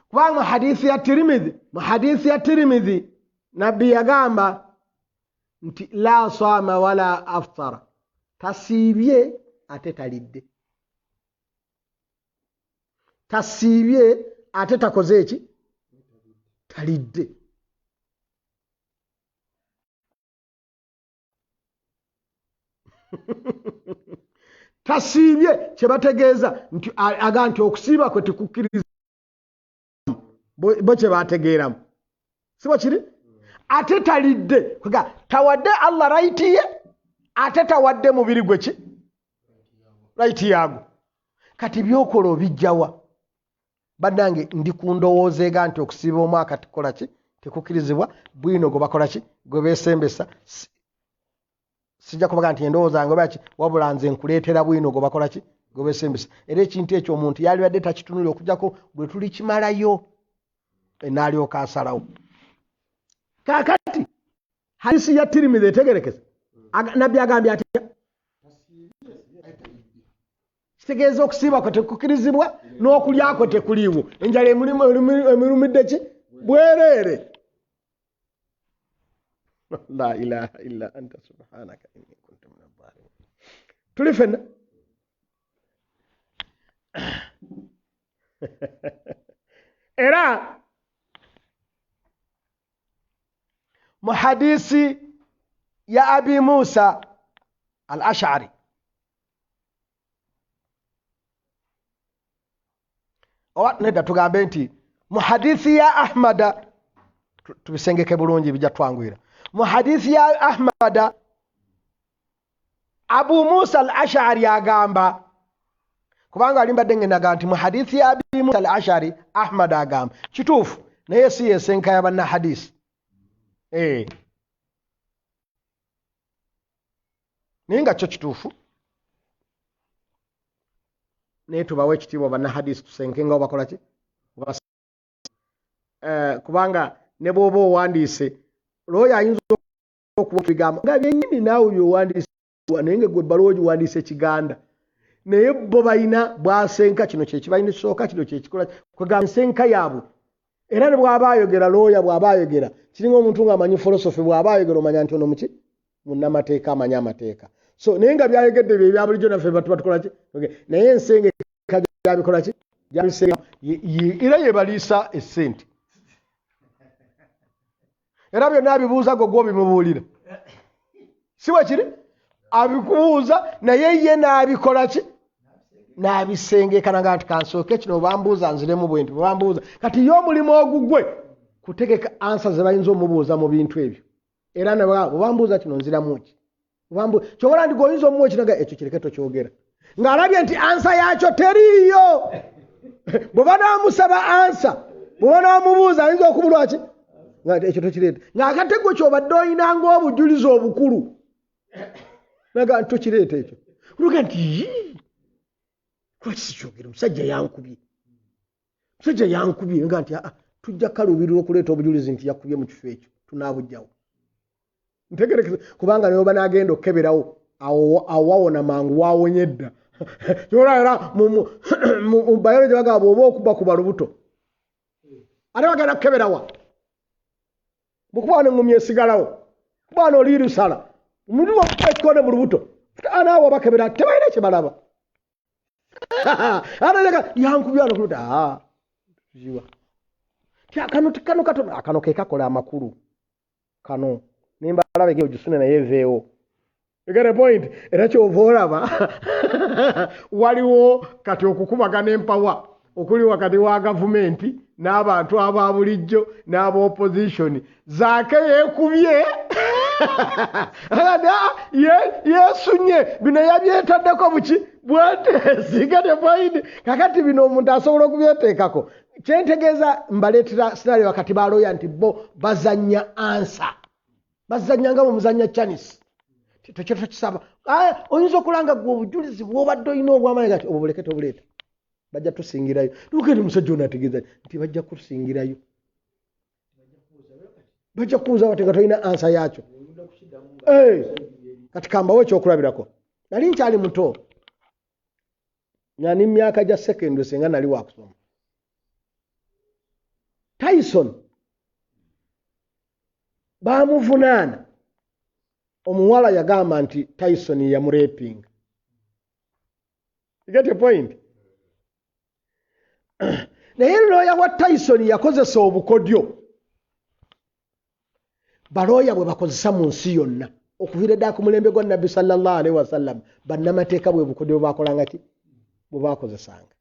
Kubanga mu hadithi ya Tirmidhi nabbi yagamba nti la saama wala aftara, tasiibye ate talidde, tasiibye ate takoze eki? Talidde. Tasiibye kye bategeeza nti aga nti okusiiba kwe tekukkiriza, bo kye bategeeramu, si bwe kiri? Ate talidde, kwega tawadde Allah right ye, ate tawadde mubiri gwe ki? Right yaago. Kati by'okola obijjawa? Bannange ndi ku ndowooza ega nti okusiiba omwaka tukola ki? Tekukkirizibwa. Bwino gwe bakola ki? Gwe beesembesa. Sijja kubaga nti endowooza yange oba ki, wabula nze nkuleetera bwino gwe bakola ki? Gwe beesembesa. Era ekintu ekyo omuntu yalibadde takitunulira okuggyako bwe tulikimalayo n'alyoka asalawo. Kaakati hadisi ya Tirmidhi etegerekesa. Nabbi agambye atya? Kitegeeza okusiiba kwe tekukkirizibwa n'okulya kwe tekuliiwo. Enjala emulumidde ki? Bwereere. La ilaha illa anta subhanaka inni kuntu minadh dhalimin. Tuli ffenna. Era mu hadisi ya Abi Musa al-Ash'ari oba nedda tugambe nti Mu hadithi ya Ahmada, tubisengeke bulungi bijja twanguyira. Mu hadithi ya Ahmada, Abu Musa al Ashari agamba, kubanga ali mbadde ngenaga nti mu hadithi ya Abi Musa al Ashari Ahmad agamba kituufu, naye si yesenka ya banna hadisi naye nga kyo kituufu, naye tubawe ekitiibwa banna hadisi, tusenke nga bakola ki, kubanga ne bw'oba owandiise looya ayinza okuwa ebigambo nga byennyini naawe by'owandiise, naye nga gwe ebbaluwa ogiwandiise Kiganda, naye bo balina bwasenka, kino kyekibalina ekisooka, kino kyekikola, kwegamba ensenka yaabwe. Era ne bw'aba ayogera, looya bw'aba ayogera kiringa omuntu ng'amanyi philosophy, bw'aba ayogera omanya nti ono muki munnamateeka, amanyi amateeka. So naye nga byayogedde bye bya bulijjo naffe batuba tukola ki, naye ensengeka gyabikola ki, era yebaliisa essente, era byonna abibuuza gwe gwobimubuulira, si bwe kiri? Abikubuuza naye ye n'abikola ki, n'abisengeka naga nti kansooke kino bambuuza nziremu bwe nti bambuuza. Kati ye omulimu ogugwe kutegeka ansa ze bayinza omubuuza mu bintu ebyo, era bwebambuuza kino nziramu ki, kyobola nti gweoyinza omuwa ekinaga ekyo kireke tokyogera, ng'alabye nti ansa yakyo teriiyo. Bwe banaamusaba ansa, bwe banaamubuuza ayinza okubulwa ki, nga ekyo tokireeta, ng'akate gwe kyobadde olina ng'obujulizi obukulu, naga nti tokireeta ekyo, oluga nti yii lwaki sikyogera, omusajja yankubye, omusajja yankubye, nga nti aa tujja kaluubirira okuleeta obujulizi nti yakubye mu kifo ekyo, tunaabugjawo. Ntegerekeze, kubanga naye oba n'agenda okukeberawo awo wawona mangu, wawonye dda. Kyola era mu biology bagamba bw'oba okuba kuba lubuto ate bagenda kukeberawa, bwekuba neŋŋumya esigalawo, kuba oli lusala omuntu wakuba ekikonde mu lubuto anaawo bakebera tebalina kye balaba, yankubye ano kuluta kano kano katono akano ke kakola amakulu kano nembalaba egyo gisune naye eveewo. You get a point? Era kyova olaba waliwo kati okukubagana empawa okuli wakati wa gavumenti n'abantu aba bulijjo n'aba opposition. Zaake yeekubye yeesunye bino yabyetaddeko buki bweteesi. Get a point? Kakati bino omuntu asobola okubyeteekako. Kyentegeeza mbaleetera scenario wakati balooya nti bo bazannya ansa, bazannya nga bwemuzannya chanisi, tekyo tokisaba. Oyinza okulanga gwe obujulizi bwobadde olina obwamaanyi gati obwo buleke tobuleeta, bajja tusingirayo. Tugende omusajja ono ategeeza nti bajja kusingirayo, bajja kubuuza bati nga tolina ansa yaakyo. Kati kambawo ekyokulabirako. Nali nkyali muto nga ni myaka gya secondary, singa nali wakusoma, Tyson bamuvunaana, omuwala yagamba nti Tyson yamurapinga. You get your point? Naye looya wa Tyson yakozesa obukodyo balooya bwe bakozesa mu nsi yonna okuviira ddala ku mulembe gwa Nabbi sallallahu alaihi wasallam. Bannamateeka bwe bukodyo bwe bakolanga ki, bwe bakozesanga.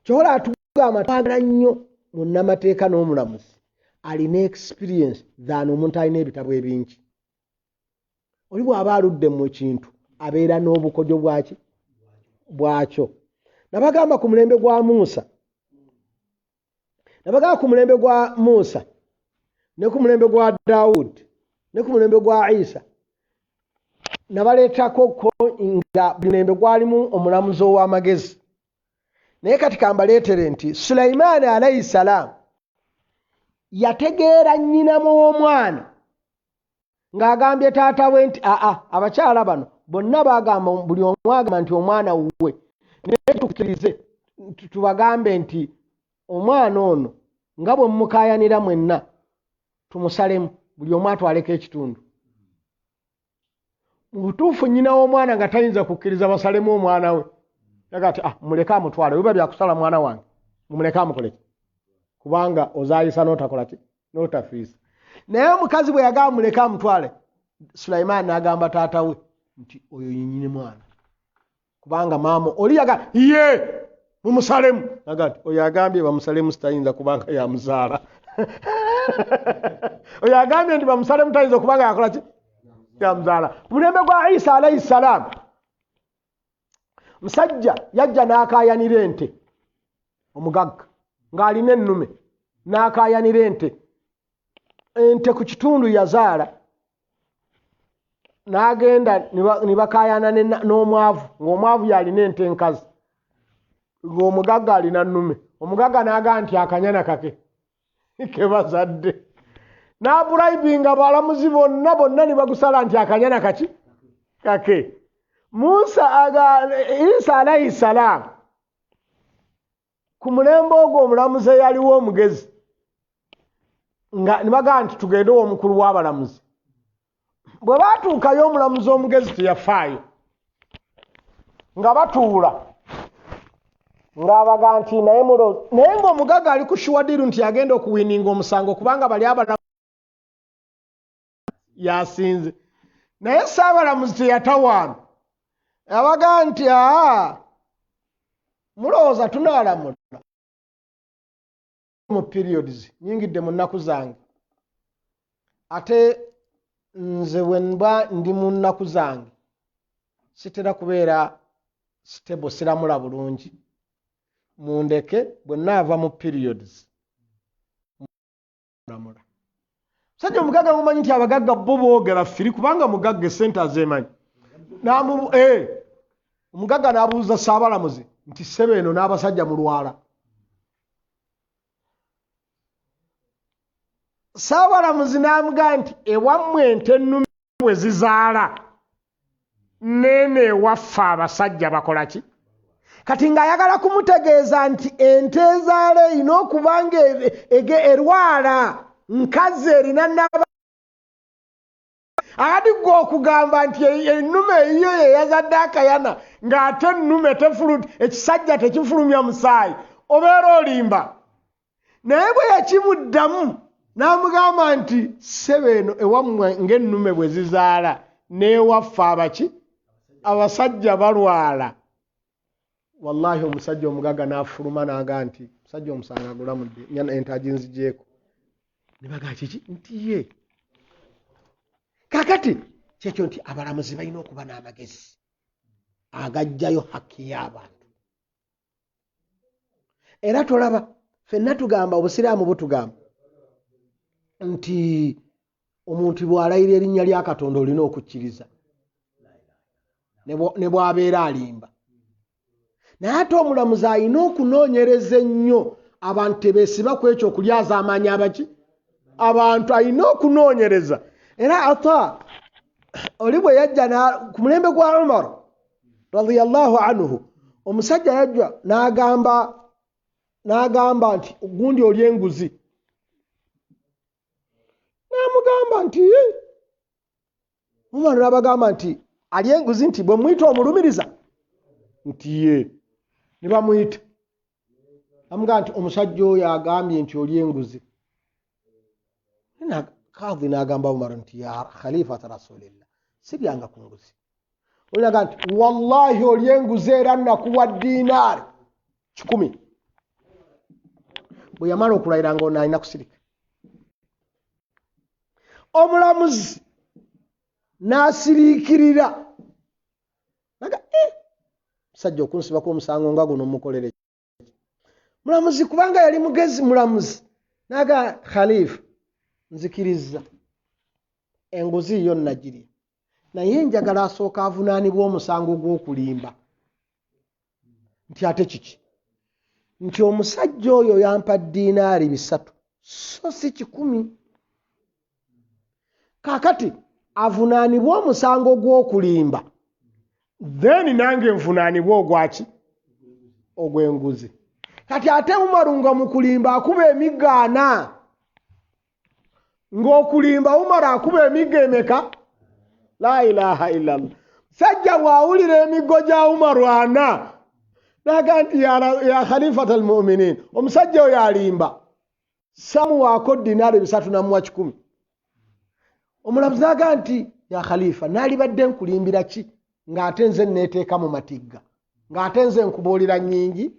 Kyobola atugamba twagala nnyo munnamateeka n'omulamuzi alina experience than omuntu alina ebitabo ebingi. Oli bw'aba aludde mu kintu abeera n'obukodyo bwaki bwakyo. Nabagamba ku mulembe gwa Musa, nabagamba ku mulembe gwa Musa ne ku mulembe gwa Dawudi ne ku mulembe gwa Isa, nabaleetako ko nga buli mulembe gwalimu omulamuzi ow'amagezi. Naye kati kambaleetere nti Sulaimaani alayhi salaam yategeera nnyina w'omwana ng'agambye taata we nti aa abakyala bano bonna bagamba, buli omu agamba nti omwana wuwe, naye tukkirize tubagambe nti omwana ono nga bwe mumukaayanira mwenna tumusalemu, buli omu atwaleko ekitundu. Mu butuufu nnyina w'omwana nga tayinza kukkiriza basalemu omwana we, yaga ati muleke amutwale, biba byakusala mwana wange, mumuleke amukoleki, kubanga ozaayisa n'otakola ki, n'otafiisa. Naye omukazi bwe yagamba muleke amutwale, Sulaimaani n'agamba taata we nti oyo yennyini mwana, kubanga maama oli yaga ye Mumusalemu. Naga nti oyo agambye bamusalemu sitayinza kubanga yamuzaala. Oyo agambye nti bamusalemu tayinza kubanga yakola ki? Yamuzaala. Ku mulembe gwa Isa alayhi salaam, musajja yajja n'akaayanira ente, omugagga ng'alina ennume n'akaayanira ente. Ente ku kitundu yazaala, n'agenda ne bakaayana n'omwavu, ng'omwavu yalina ente enkazi, ng'omugagga alina nnume. Omugagga n'agamba nti akanyana kake ke bazadde, n'abulaibinga abalamuzi bonna bonna ne bagusala nti akanyana kaki kake. Musa Isa alayhi salaam ku mulembe ogwo omulamuzi eyaliwo omugezi, nga ne bagamba nti tugende ow'omukulu w'abalamuzi. Bwe baatuukayo omulamuzi omugezi teyafaayo, nga batuula ng'abaga nti naye mulo, naye ng'omugagga ali ku shuwadiru nti agenda okuwininga omusango kubanga bali abalamuzi yasinze. Naye ssaabalamuzi teyatawaana, abaga nti aa mulowooza tunaalamula mu periods, nyingidde mu nnaku zange, ate nze bwe mba ndi mu nnaku zange sitera kubeera stable, siramula bulungi, mundeke bwe naava mu periods lamula. Musajja omugagga mumanyi nti abagagga bo boogera firi kubanga mugagga essente azeemanyi. Omugagga n'abuuza ssaabalamuzi nti ssebo eno n'abasajja mulwala. Ssaabalamuzi n'amugamba nti ewammwe ente ennume bwe zizaala neeno ewaffe abasajja bakola ki? Kati ng'ayagala kumutegeeza nti ente ezaala erina okuba nga erwala nkazi erina naba. Akati ggwe okugamba nti ennume eyiyo ye yazadde akayana ng'ate ennume ekisajja tekifulumya musaayi, obeera olimba. Naye bwe yakimuddamu n'amugamba nti ssebo eno ewammwe ng'ennume bwe zizaala n'ewaffe abaki abasajja balwala. Wallahi omusajja omugagga n'afuluma n'agamba nti musajja omusango agulamudde nnyana ente aginzigyeko. Ne bagamba kiki? Nti ye. Kaakati kyekyo nti abalamuzi balina okuba n'amagezi agajjayo hakki y'abantu. Era tolaba ffenna tugamba, obusiraamu butugamba nti omuntu bw'alayira erinnya lya Katonda olina okukkiriza ne bw'abeera alimba. Naye ate omulamuzi alina okunoonyereza ennyo, abantu tebeesiba ku ekyo okulyaza amaanyi abaki abantu, alina okunoonyereza. Era ata oli bwe yajja ku mulembe gwa Umar radiyallahu anhu, omusajja yajja n'agamba nti gundi oli enguzi. N'amugamba nti Umar n'abagamba nti ali enguzi, nti bwe muyita omulumiriza nti ye, ne bamuyita amugamba nti omusajja oyo agambye nti oli enguzi. Kadhi n'agamba Umar nti ya khalifata rasulillah, siryanga ku nguzi. Olinaga nti wallahi oli enguzi era nakuwa dinaari 100. Bwe yamala okulayira ng'ono alina kusirika. Omulamuzi n'asiriikirira naga musajja okunsibako omusango nga guno mukolere ki? Mulamuzi kubanga yali mugezi mulamuzi naga khalifa nzikirizza enguzi yo nagirya, naye njagala asooka avunaanibwa omusango gw'okulimba. Nti ate kiki? Nti omusajja oyo yampa dinaari 3 so si 100. Kaakati avunaanibwa omusango gw'okulimba, then nange nvunaanibwa ogwaki? Ogw'enguzi. Kati ate Umaru nga mu kulimba akuba emiggo 4. Ng'okulimba Umaru akuba emiggo emeka? La ilaha illallah. Sajja bw'awulira emiggo gya Umaru 4 n'agamba nti ya khalifata al-mu'minin, omusajja oyo alimba, samuwaako dinaari 3 namuwa 100. Omulamuzi n'agamba nti ya khalifa, naalibadde nkulimbira ki ng'ate nze neeteeka mu matigga, ng'ate nze nkubuulira nnyingi?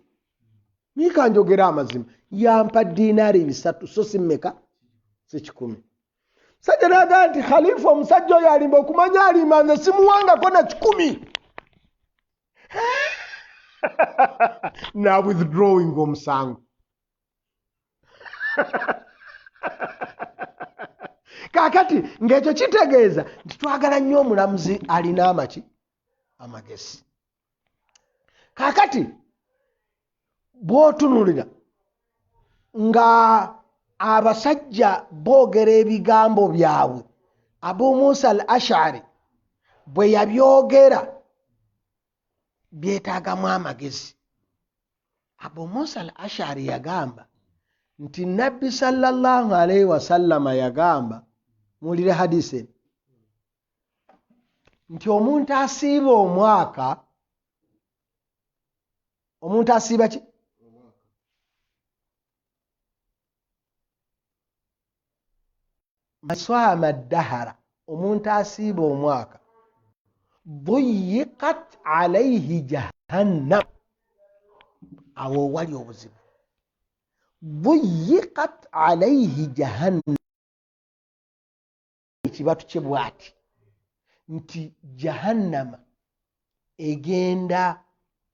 Niika njogera amazima, yampa dinaari 300 so si mmeka, si 1,000. Musajja n'agamba nti khalifa omusajja oyo alimba, okumanya alimba nze simuwangako na 1,000. Na withdrawing omusango. Kaakati ng'ekyo kitegeeza nti twagala nnyo omulamuzi alina amaki amagezi. Kaakati bw'otunulira nga abasajja boogera ebigambo byabwe, Abu Musa al-Ash'ari bwe yabyogera byetaagamu amagezi. Abu Musa al-Ash'ari yagamba nti Nabbi sallallahu alaihi wasallama yagamba, muwulire hadisi eno, nti omuntu asiiba omwaka, omuntu asiiba ki? Maswama dahara, omuntu asiiba omwaka, buyiqat alaihi jahannam, awo wali obuzibu, buyiqat alaihi jahannam, ekibatu kye bw'ati nti jahannama egenda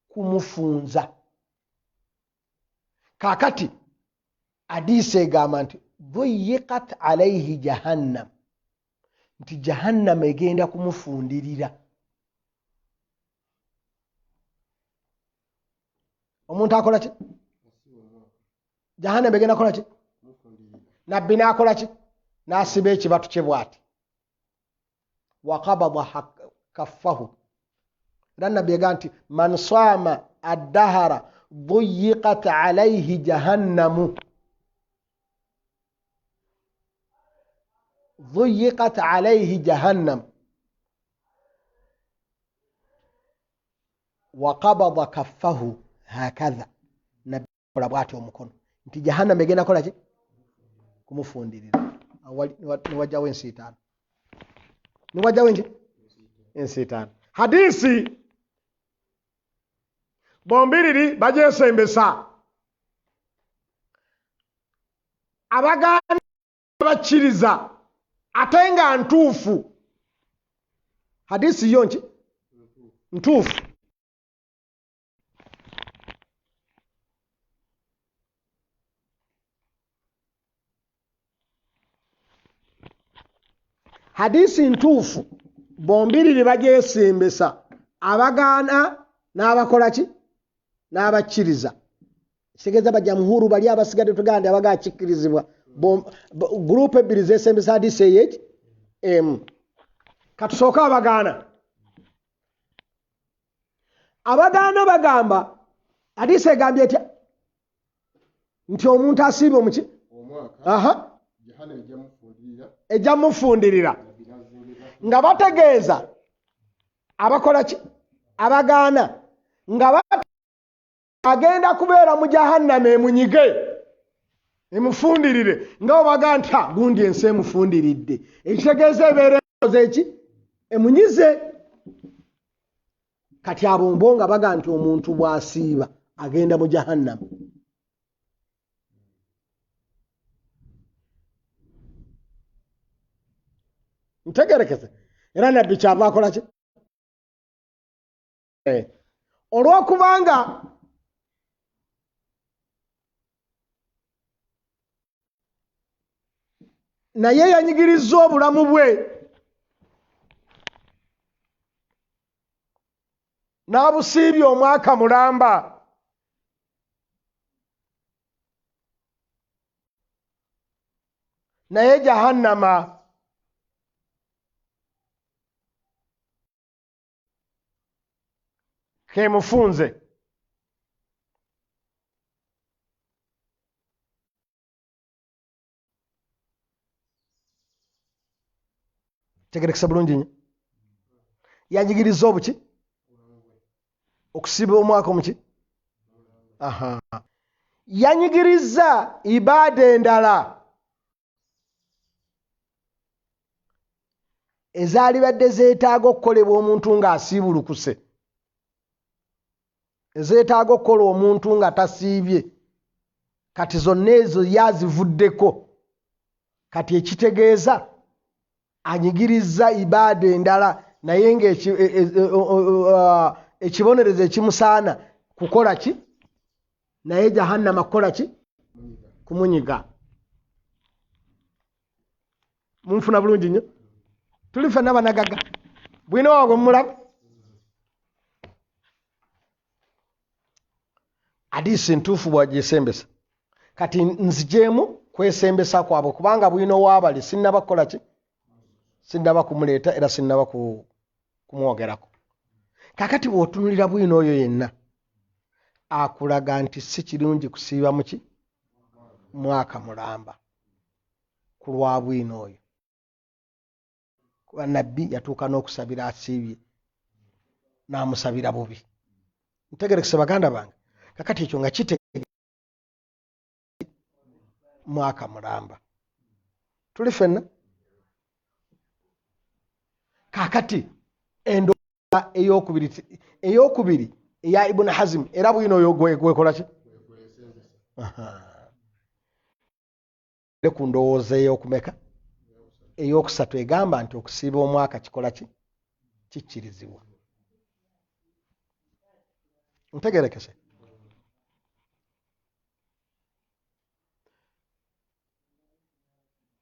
kumufunza. Kaakati hadiisi egamba nti buyiqat alaihi jahannam, nti jahannama egenda kumufundirira. Omuntu akola ki? Jahannama egenda kukola ki? Nabbi n'akola ki? N'asiba ekibatu kye bw'ati, waqabada kaffahu. Era Nabbi yagamba nti man saama addahara buyiqat alaihi jahannamu, buyiqat alaihi jahannam waqabada kaffahu hakadha. Nabbi akola bw'ati omukono nti jahannam egenda kukola ki? Kumufundirira. Niwajjawo ensi 5, niwajjawo ensi 5. Hadisi bombiriri bagyesembesa, abagaana bakkiriza ate nga ntuufu. Hadisi yo nki? Ntuufu. Hadisi ntuufu, bombiriri bagyesembesa, abagaana n'abakola ki? N'abakkiriza. Kitegeeza bajamhuru bali abasigadde tuganda abagaa kikkirizibwa. Gurupu ebbiri zeesembesa hadisi eyo eki? Emu. Katusooke abagaana. Abagaana bagamba hadisi egambye etya? Nti omuntu asiiba omuki? Aha. Ejja mufundirira. Nga bategeeza abakola ki? Abagaana nga agenda kubeera mu jahannama emunyige emufundirire, nga obaga nti gundi ensi emufundiridde, ekitegeeza ebeera ekoze eki? Emunyize. Kati abo mbo nga baga nti omuntu bw'asiiba agenda mu jahannama. Ntegerekese. Era Nabbi kyava akola ki? Olw'okubanga naye yanyigirizza obulamu bwe n'abusiibye omwaka mulamba, naye jahannama kemufunze. Tegerekesa bulungi nnyo. Yanyigirizza obuki? Okusiba omwaka omuki? Aha. Yanyigirizza ibaada endala ezaalibadde zeetaaga okukolebwa omuntu ng'asiibulukuse. Ezeetaaga okukola omuntu nga tasiibye, kati zonna ezo yazivuddeko. Kati ekitegeeza anyigirizza ibaada endala, naye nga ekibonerezo ekimusaana kukola ki? Naye jahannama kukola ki? Kumunyiga. Munfuna bulungi nnyo? Tuli ffenna banagaga bwino waabwe mumulaba. Hadisi ntuufu bwagyesembesa. Kati nzigyemu kwesembesa kwabwe, kubanga bwino waabali sinnaba kukola ki? Sinnaba kumuleeta era sinnaba kumwogerako. Kakati bw'otunulira bwino oyo yenna akulaga nti si kirungi kusiiba muki mwaka mulamba ku lwa bwino oyo, kuba nabbi yatuuka n'okusabira asiibye n'amusabira bubi. Ntegerekese baganda bange. Kakati ekyo nga kitegeeza mwaka mulamba. Tuli ffenna. Kakati endowooza eyokubiri eya Ibn Hazm era bwino oyo gwekola ki? Ku ndowooza eyokumeka eyokusatu egamba nti okusiiba omwaka kikola ki? Kikkirizibwa. Ntegerekese.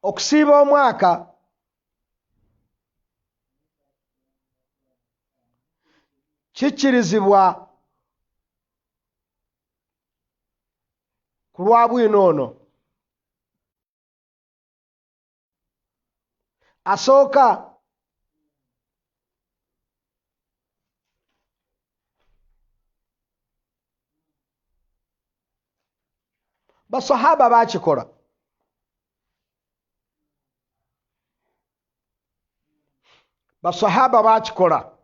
Okusiiba omwaka kikkirizibwa ku lwa bwino ono. Asooka basahaba bakikola. Basahaba bakikola.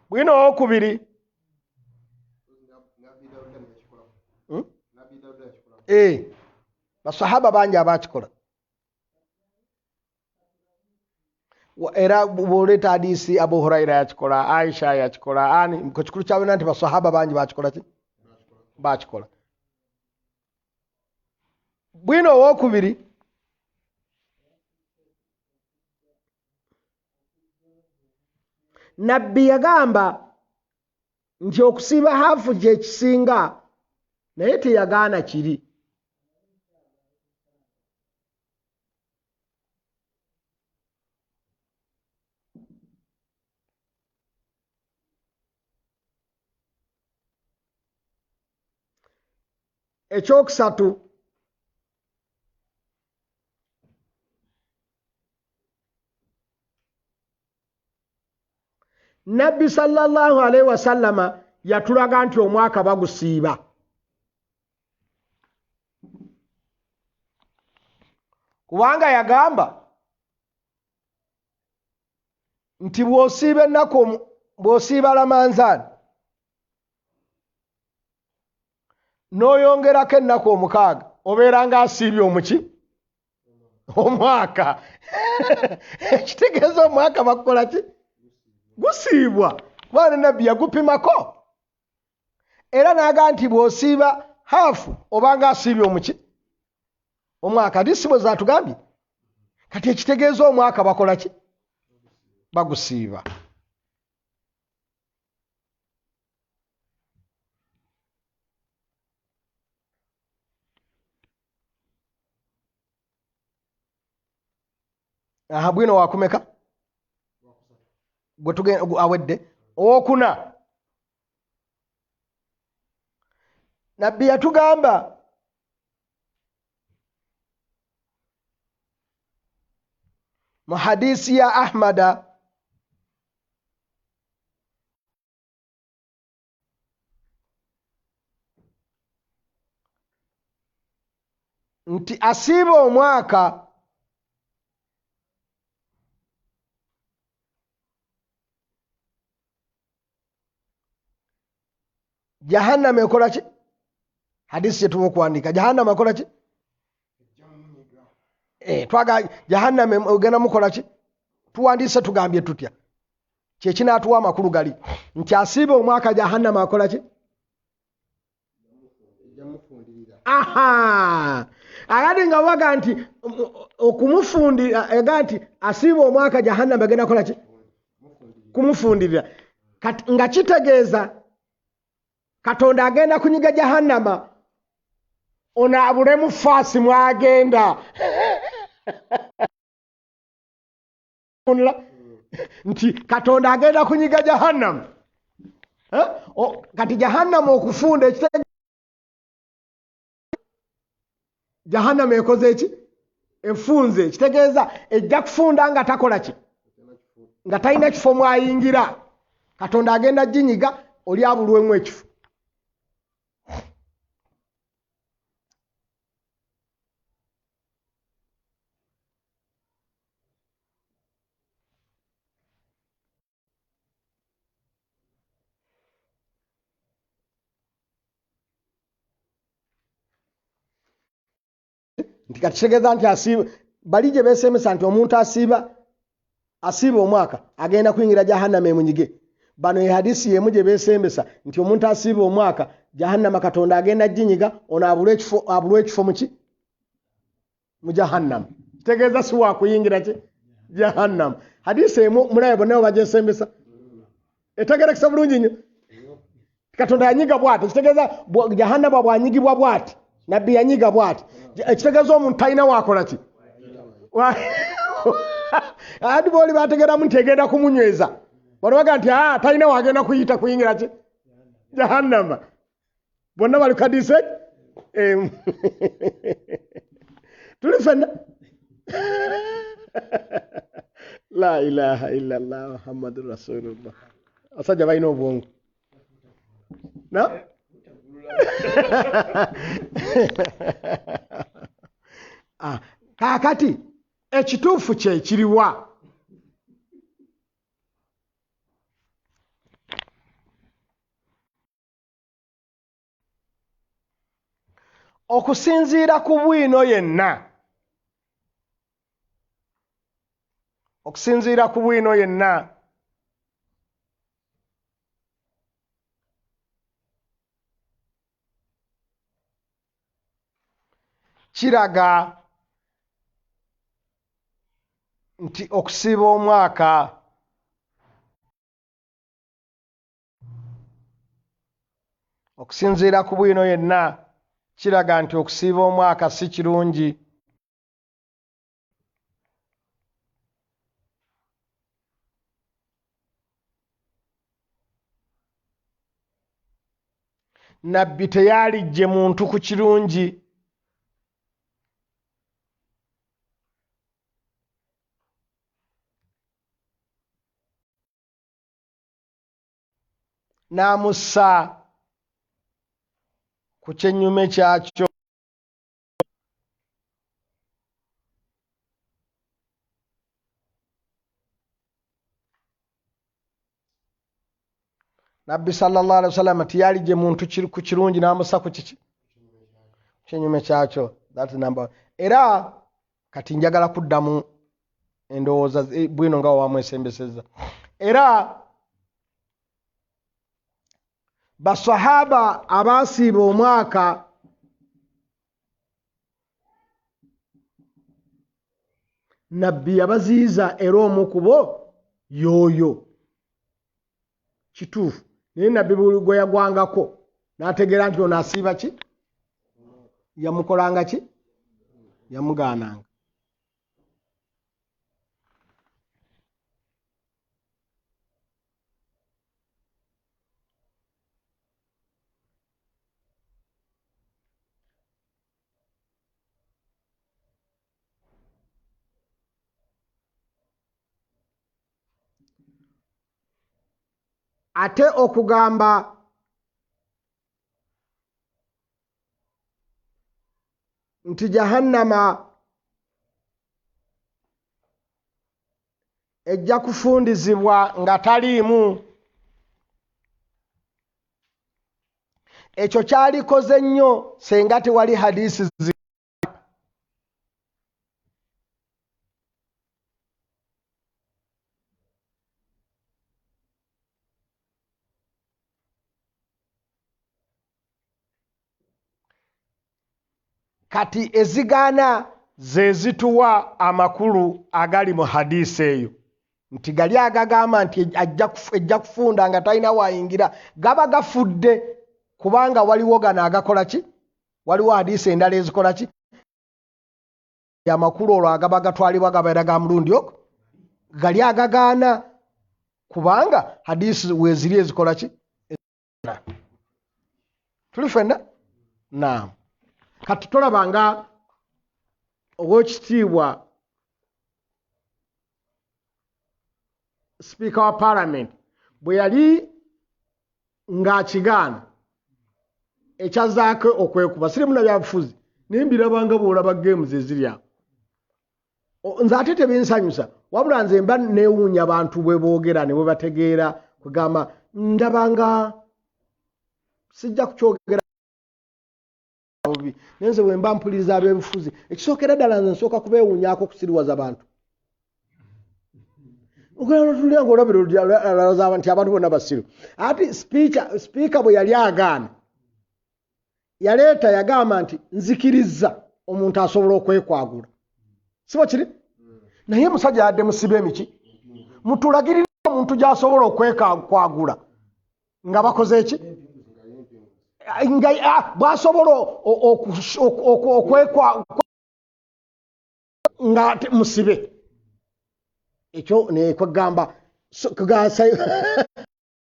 Bwino owokubiri basahaba bangi abakikola. Era bw'oleeta hadisi Abu Huraira yakikola, Aisha yakikola, ani ku kikulu kya byonna nti basahaba bangi bakikola ki? Bakikola. Bwino owokubiri nabbi yagamba nti okusiiba haafu kye kisinga, naye teyagaana kiri. Ekyokusatu nabbi sallallahu alaihi wasallama yatulaga nti omwaka bagusiiba. Kubanga yagamba nti bw'osiiba ennaku, bw'osiiba Ramanzaani n'oyongerako ennaku 6 obeera ng'asiibye omuki? Omwaka. Ekitegeeza omwaka bakukola ki? Gusiibwa. Kubanga ne nabbi yagupimako. Era n'agamba nti bw'osiiba haafu oba ng'asiibye omuki? Omwaka. Ate si bwe zaatugambye? Kati ekitegeeza omwaka bakola ki? Bagusiiba. Aha, bwino wakumeka gwe awedde. Owokuna nabbi yatugamba mu hadisi ya Ahmada nti asiiba omwaka jahannama ekola ki? Hadisi gye tuba okuwandiika. Jahannama ekola ki? Eh, twaga jahannama ogenda mukola ki? Tuwandiise tugambye tutya? Kyekinaatuwa amakulu gali nti asiiba omwaka jahannama akola ki? Aha, akati nga waga nti okumufundira, ega nti asiiba omwaka jahannama agenda kola ki? Kumufundirira. Kati nga kitegeeza Katonda agenda kunyiga jahannama ono abulemu faasi mwagenda nti Katonda agenda kunyiga jahannama. Kati jahannama okufunda ekitege jahannama ekoze eki? Efunze. Kitegeeza ejja kufunda nga takola ki? Nga talina kifo mwayingira. Katonda agenda ginyiga oli abulwemu ekifo. Nti kati kitegeeza nti asiiba bali gye beesemesa nti omuntu asiiba omwaka agenda kuyingira jahannama emunyige. Bano ye hadisi y'emu gye beesembesa nti omuntu asiiba omwaka jahannama Katonda agenda ginyiga ono abulwe ekifo muki? Mu jahannama. Kitegeeza si wa kuyingira ki? Jahannama. Hadisi emu mulabe bonna bagyesembesa, etegerekesa bulungi nnyo. Katonda yanyiga bw'ati, ekitegeeza jahannama bw'anyigibwa bw'ati, nabbi yanyiga bw'ati, ekitegeeza omuntu talina waakola ki? Adi booli bategeeramu nti egenda kumunyweza, bano baga nti talina waagenda kuyita kuyingira ki? Jahannama. Bonna bali kadise tuli fenna. La ilaha illallah Muhammadur Rasulullah. Abasajja balina obwongo. Na? Kaakati ekituufu kye kiriwa? Okusinziira ku bwino yenna, okusinziira ku bwino yenna, kiraga nti okusiiba omwaka okusinziira ku bwino yenna kiraga nti okusiiba omwaka si kirungi. Nabbi teyalijje muntu ku kirungi. N'amussa ku kyennyume kyakyo. Nabbi sallallahu alaihi wasallam tiyalijje muntu ku kirungi n'amussa ku kiki? Kyennyume kyakyo. That's number one. Era kati njagala kuddamu endowooza bwino nga wamwesembesezza. Era basahaba abaasiiba omwaka Nabbi yabaziyiza era omu ku bo y'oyo. Kituufu. Naye Nabbi buli gwe yagwangako n'ategeera nti ono asiiba ki? Yamukolanga ki? Yamugaananga. Ate okugamba nti jahannama ejja kufundizibwa nga taliimu, ekyo kyalikoze nnyo senga tewali hadisi. Kati ezigaana ze zituwa amakulu agali mu hadiisi eyo, nti gali agagamba nti ejja kufunda nga talina wayingira, gaba gafudde kubanga waliwo gano agakola ki, waliwo hadiisi endala ezikola ki, amakulu olwo agaba gatwalibwa gabeera ga mulundi ogwo, gali agagaana kubanga hadiisi weeziri ezikola ki. Tuli ffenna? Naam. Kati tolaba nga ow'ekitiibwa sipiika wa paalamenti bwe yali ng'akigaana ekyazaako okwekuba, siri muna byabufuzi naye mbirabanga bw'olaba games eziri awo, nze ate tebinsanyusa, wabula nze mba neewuunya abantu bwe boogera ne bwe bategeera, kugamba ndabanga sijja kukyogera bubi, naye nze bwe mba mpuliriza ab'ebufuzi, ekisookera ddala nze nsooka kubeewuunyaako okusiriwaza bantu. Ogenda ng'olabira nti abantu bonna basiru. Ate sipiika bwe yali agaana, yaleeta yagamba nti nzikirizza omuntu asobola okwekwagula, si bwe kiri? Naye musajja yadde musibe emiki, mutulagirire omuntu gy'asobola okwekwagula nga bakoze ki, nga bw'asobola okwekwa nga musibe. Ekyo nekwegamba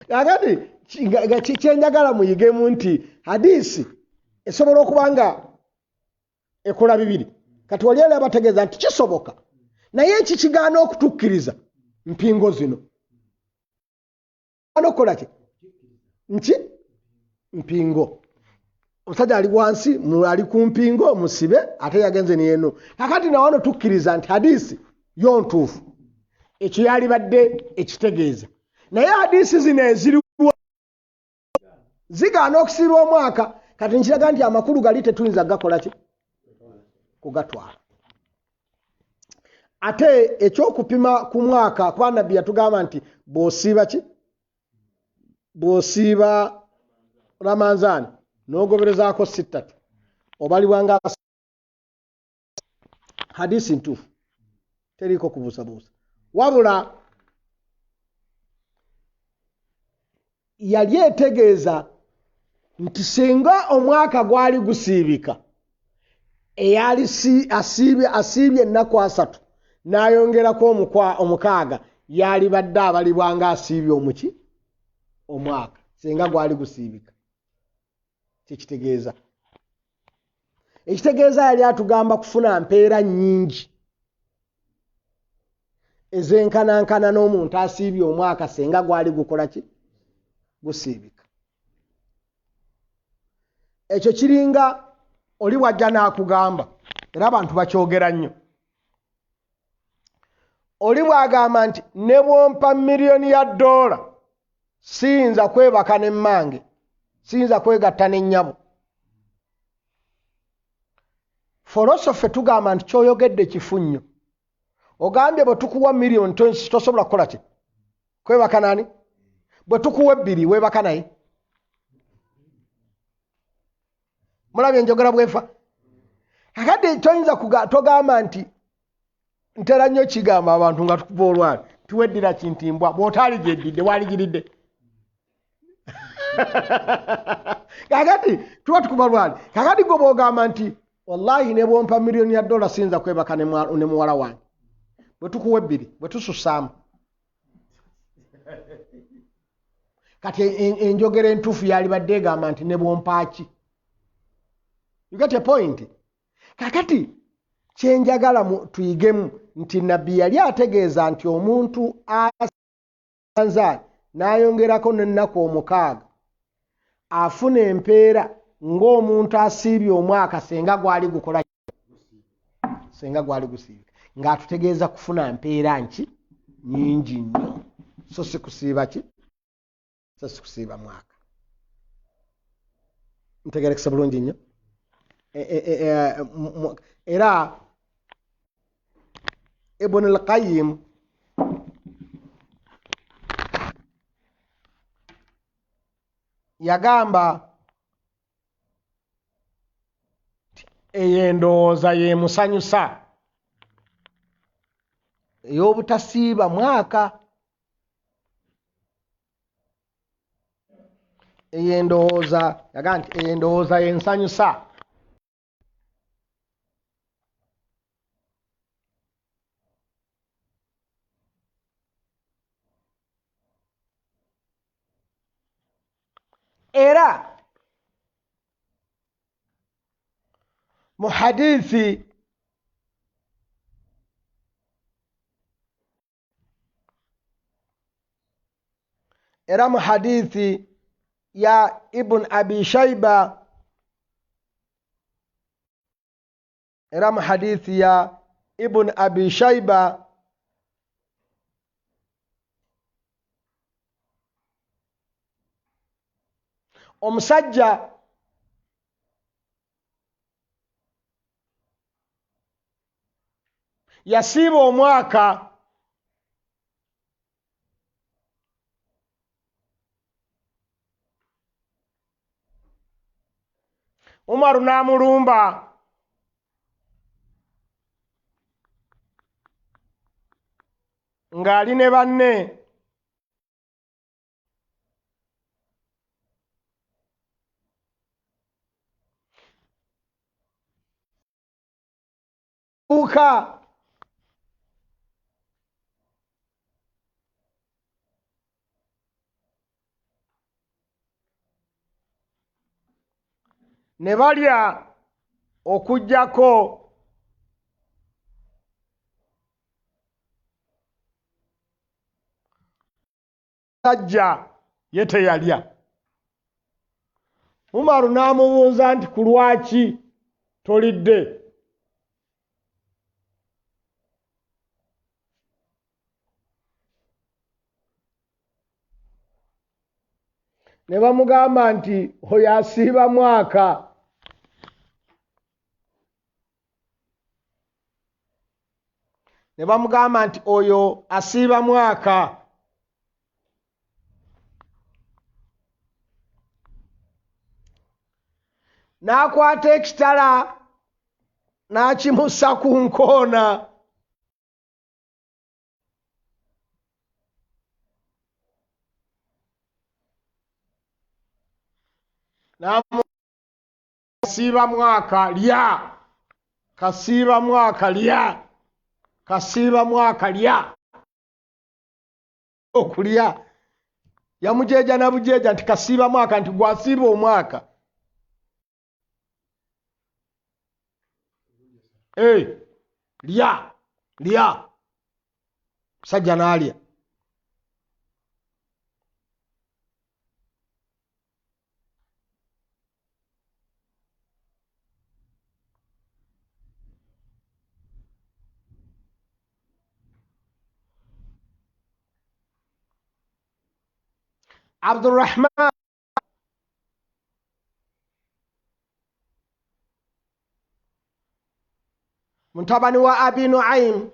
kakati kyenjagala muyigemu nti hadiisi esobola okuba nga ekola bibiri. Kati wali era bategeeza nti kisoboka, naye ekikigaana okutukkiriza mpingo zino okukola ki nki mpingo. Omusajja ali wansi ali ku mpingo musibe, ate yagenze niyeno. Kakati nawano tukkiriza nti hadiisi yo ntuufu, ekyo yalibadde ekitegeeza, naye hadiisi zino eziriwo zigaana okusiiba omwaka. Kati nkiraga nti amakulu gali tetuyinza gakola ki, kugatwala. Ate ekyokupima ku mwaka, kuba Nabbi yatugamba nti bw'osiiba ki, bw'osiiba Ramanzaani n'ogoberezaako sittatu obalibwa nga hadiisi ntuufu, teriiko kubuusabuusa. Wabula yali etegeeza nti singa omwaka gwali gusiibika, eyali asiibye ennaku 3 n'ayongerako 6, yalibadde abalibwa nga asiibye omuki omwaka, singa gwali gusiibika. Kyekitegeeza, ekitegeeza yali atugamba kufuna mpeera nnyingi ezenkanankana n'omuntu asiibye omwaka singa gwali gukola ki, gusiibika. Ekyo kiringa oli wajja n'akugamba, era abantu bakyogera nnyo, oli bw'agamba nti ne bw'ompa miliyoni ya dola siyinza kwebaka ne mmange, siyinza kwegatta ne nnyabo. Folosofe tugamba nti ky'oyogedde kifu nnyo, ogambye bwe tukuwa miliyoni tosobola kukola ki, kwebaka nani? Bwe tukuwa 2 weebaka naye? Mulabye enjogera bwefa? Kakati toyinza togamba nti ntera nnyo kigamba abantu nga tukuba olwali tuweddira kintimbwa, bw'otaali gyeddidde waaligiridde. Kakati tuba tukuba lwali. Kakati gwe bw'ogamba nti wallahi ne bw'ompa miliyoni ya dola siyinza kwebaka ne muwala wange, bwe tukuwa 2 bwe tususaamu. Kati enjogera entuufu yalibadde egamba nti ne bw'ompa ki. You get a point? Kakati kyenjagala tuyigemu nti Nabbi yali ategeeza nti omuntu asanza n'ayongerako n'ennaku 6 afuna empeera ng'omuntu asiibye omwaka singa gwali gukola, singa gwali gusiibika, ng'atutegeeza kufuna mpeera nki nnyingi nnyo, so si kusiiba ki, so si kusiiba mwaka. Ntegerekese bulungi nnyo. Era Ibn al-Qayyim yagamba Eyo endowooza yemusanyusa ey'obutasiiba mwaka. Eyo endowooza yaga nti eyo endowooza yensanyusa. Era mu hadithi era mu hadithi ya Ibn Abi Shaiba, era mu hadithi ya Ibn Abi Shaiba omusajja yasiiba omwaka Umaru n'amulumba ng'ali ne banne uka ne balya okuggyako sajja ye teyalya. Umaru n'amubuuza nti ku lwaki tolidde? Ne bamugamba nti oyo asiiba mwaka. Ne bamugamba nti oyo asiiba mwaka. N'akwata ekitala n'akimussa ku nkoona. Kasiiba mwaka lya, kasiiba mwaka lya, kasiiba mwaka lya. Okulya yamujeeja na bujeeja nti kasiiba mwaka, nti gwasiiba omwaka. Lya lya, musajja n'alya. Abdurrahman mutabani wa Abi Nuaim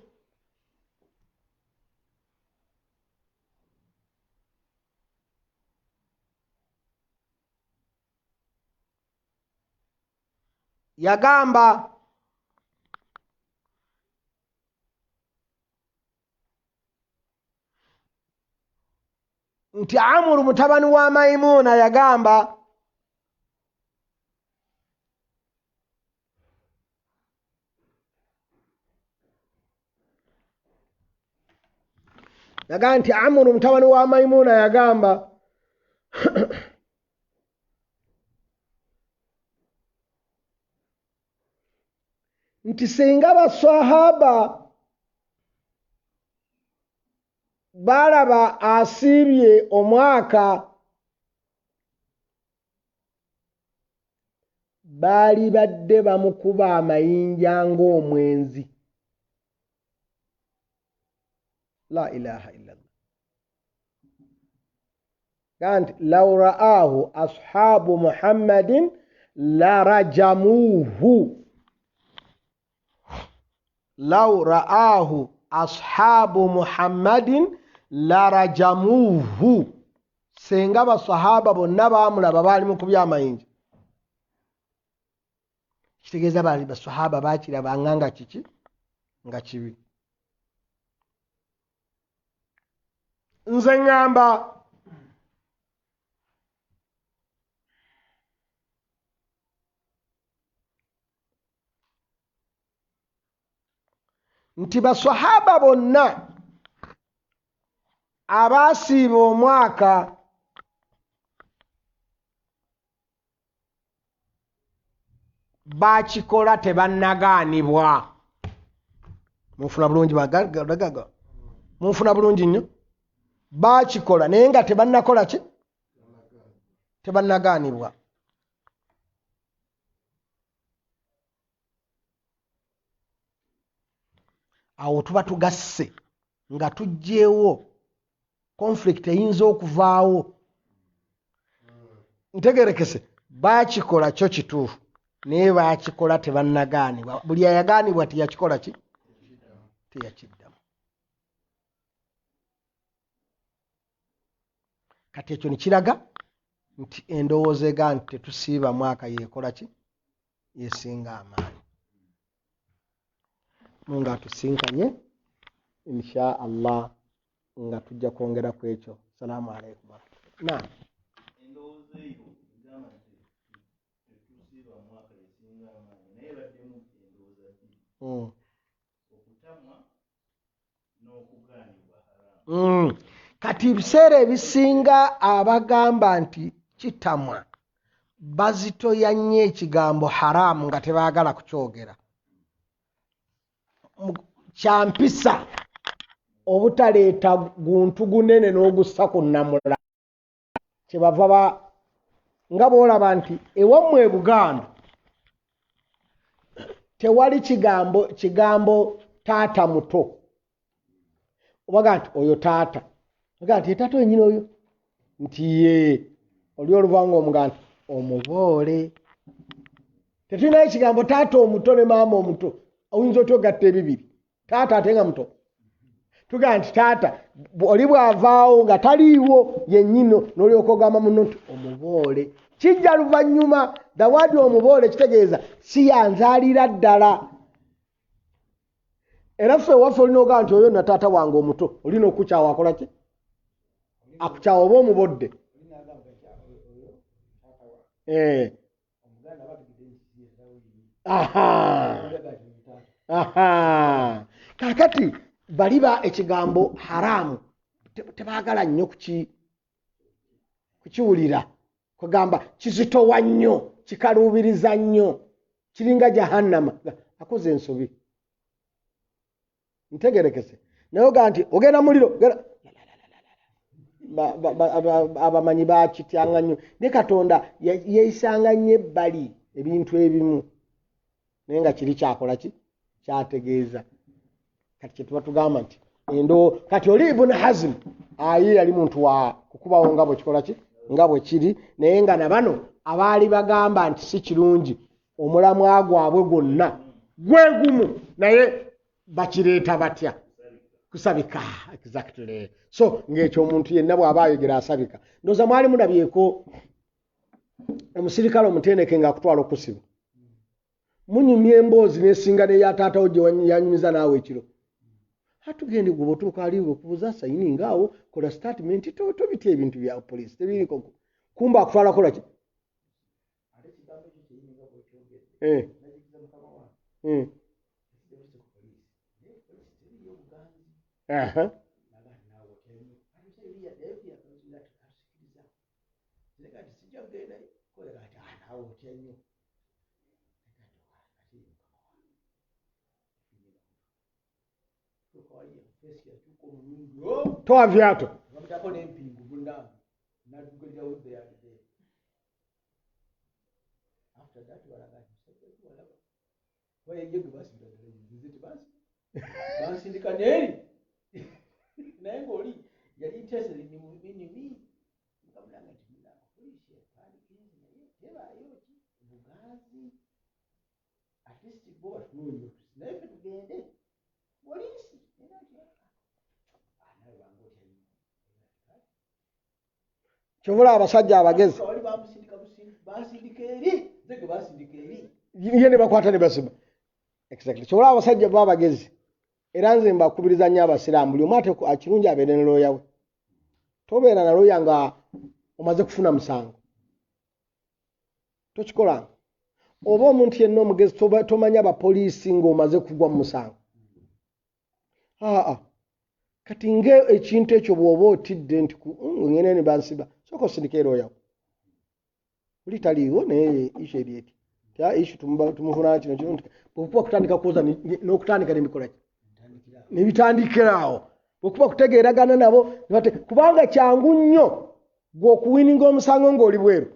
yagamba nti Amuru mutabani wa Maimuna yagamba nti Amuru mutabani wa Maimuna yagamba nti singa baswahaba balaba asiibye omwaka baali badde bamukuba amayinja ng'omwenzi. La ilaha illallah. Nti law ra'ahu ashabu Muhammadin la rajamuhu. Law ra'ahu ashabu Muhammadin la rajamuhu. Senga basahaba bonna baamulaba baali mukubya amayinja. Kitegeeza bali basahaba bakirabanga nga kiki? Nga kibi. Nze ŋŋamba nti basahaba bonna abaasiiba omwaka bakikola tebannagaanibwa. Munfuna bulungi bagagaga? Munfuna bulungi nnyo? Bakikola naye nga tebannakola ki? Tebannagaanibwa. Awo tuba tugasse nga tuggyeewo conflict eyinza okuvaawo. Ntegerekese, bakikola kyo kituufu naye bakikola tebannagaanibwa. Buli ayagaanibwa teyakikola ki? Teyakiddamu. Kati ekyo nekiraga nti endowooza ega nti tetusiiba mwaka yeekola ki? Yesinga amaanyi. Mungu atusinkanye insha Allah nga tujja kwongera ku ekyo. Salaamu alaikum. Naam. Endowooza eyo egamba nti tetusiiba mwaka yesinga amaanyi, naye baddemu endowooza bbiri. Okutamwa n'okugaanibwa haramu. Kati ebiseera ebisinga abagamba nti kitamwa bazitoya nnyo ekigambo haramu nga tebaagala kukyogera. Kyampisa obutaleeta guntu gunene n'ogussa ku nnamula. Kyebava nga bw'olaba nti ewammwe e Buganda tewali kigambo taata muto. Obaga nti oyo taata. Obaga nti taata yennyini oyo nti ye oli oluvanga omuga nti omuboole. Tetulinayo ekigambo taata omuto ne maama omuto. Oyinza otya ogatta ebibiri? Taata ate nga muto. Tugamba nti taata oli bw'avaawo nga taliiwo yennyini n'olyoka ogamba munno nti omuboole. Kijja luvannyuma. The word omuboole kitegeeza si yanzaalira ddala. Era ffe ewaffe olina ogamba nti oyo nna taata wange omuto, olina okukyawa akola ki? Akukyawa oba omubodde. Kaakati baliba ekigambo haramu tebaagala nnyo kukiwulira. Kugamba kizitowa nnyo, kikaluubiriza nnyo, kiringa jahannama. Akoze ensobi. Ntegerekese. Naye ogaa nti ogenda muliro. Abamanyi bakityanga nnyo. Ne Katonda yeeyisanga nnyo ebbali ebintu ebimu. Naye nga kiri kyakola ki? Kyategeeza. Kati kye tuba tugamba nti kati oli Ibn Hazm aye yali muntu wa kukubawo nga bwe kikola ki? Nga bwe kiri. Naye nga na bano abaali bagamba nti si kirungi omulamwa gwabwe gwonna gwe gumu, naye bakireeta batya? Kusabika. Exactly. So ng'ekyo omuntu yenna bw'aba ayogera asabika. Ndowooza mwali mulabyeko omusirikale omutendeke ng'akutwala okusiba. Munyumya emboozi n'esinga n'eya taata wo gye yanyumiza naawe ekiro. Atugende gwe bw'otuuka ali okubuuza sayini ng'awo kola statement tobitya ebintu bya poliisi tebiriko. Kumba akutwala kola ki? Toa viatu. Kyovula abasajja abagezi. Ye ne bakwata ne basiba. Exactly. Kyobola abasajja baba bagezi, era nze mbakubiriza nnyo abasiraamu, buli omu ate akirungi abeere ne looya we. Tobeera na looya nga omaze kufuna musango, tokikolanga. Oba omuntu yenna omugezi, tomanya abapoliisi ng'omaze kugwa mu musango. Aa, kati nga ekintu ekyo bw'oba otidde nti ngende ne bansiba, sooka osindike looya wo. Oli taliiwo, naye issue eri eti, issue tumuvunaana kino kino, nti bwekuba kutandika kwoza n'okutandika nemikola ki nebitandikira awo, bwekuba kutegeeragana nabo kubanga kyangu nnyo gwe okuwininga omusango ng'oli bweru,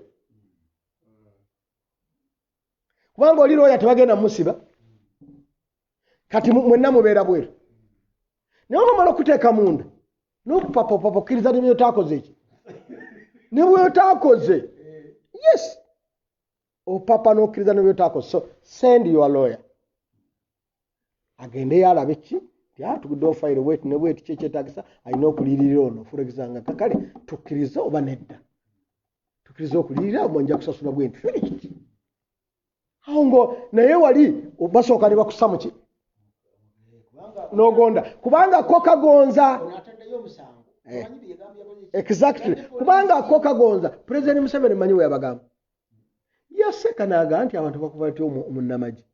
kubanga oli looya tebagenda mumusiba. Kati mwenna mubeera bweru, naye obamala okuteeka munda n'okupapapapa okkiriza ne byotakoze, eki ne bwotaakoze. Yes, opapa n'okkiriza ne byotakoze. So send your lawyer agendeyo alabe ki nti tuguddewo fayiro bweti ne bweti, ki ekyetagisa, alina okuliyirira ono. For example, kale tukkirize oba nedda, tukkirize okuliyirira oba nja kusasula bwenti, finished. Awo ngo naye wali basooka ne bakussa muki n'ogonda, kubanga ko kagonza. Ono ataddeyo omusango. Omanyi bye yagambye yakoze ki? Exactly, kubanga ko kagonza. President Museveni manyi we yabagamba, yaseka n'agamba nti abantu bakuba nti munnamagye,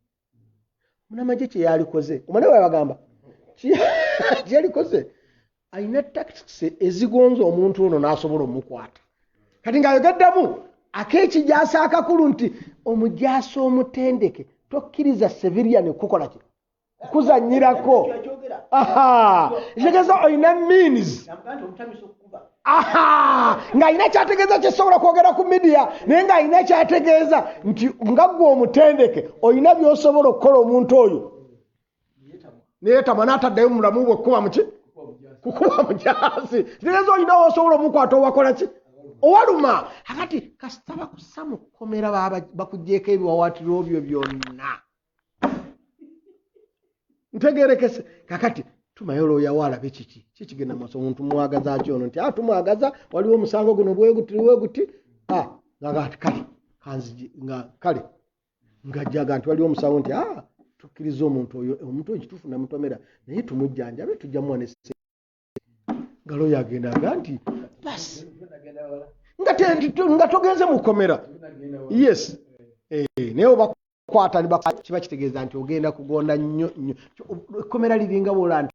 munnamagye kye yalikoze. Omanyi we yabagamba kyeyalikoze, alina tactics ezigonza omuntu ono n'asobola omukwata. Kati ng'ayogeddemu ak'ekijaasi akakulu nti omujaasi omutendeke tokkiriza civilian kukola ki, kuzanyirako. Akyogera. Aha, kitegeeza olina means. Namugaa nti omutamisa okukuba. Aha, ng'alina kyategeeza kyesobola kwogera ku media, naye ng'alina kyategeeza nti nga ggwe omutendeke olina by'osobola okukola omuntu oyo neyetamwa n'ataddayo mu bulamu bwe kukuba muki, kukuba mujaasi. Kitegeeza olina wosobola omukwata owakola ki, owaluma. Akati kasita bakussa mu kkomera, baba bakugyeko ebiwawaatiro byo byonna. Ntegerekese. Kakati tumayo looya wo alabe kiki kikigenda maaso. Omuntu mwagaza ki ono nti tumwagaza, waliwo omusango guno bweguti bweguti. Nga ati kale kanzije, nga kale ngajjaga nti waliwo omusango nti tukkiriza omuntu oyo, omuntu oyo kituufu namutomera, naye tumujjanjabe, tujja muwa ne nga looya agenda aga nti basi nga togenze mu kkomera. Yes, naye oba kwata kiba kitegeeza nti ogenda kugonda nnyo nnyo. Ekkomera liringa bwola nti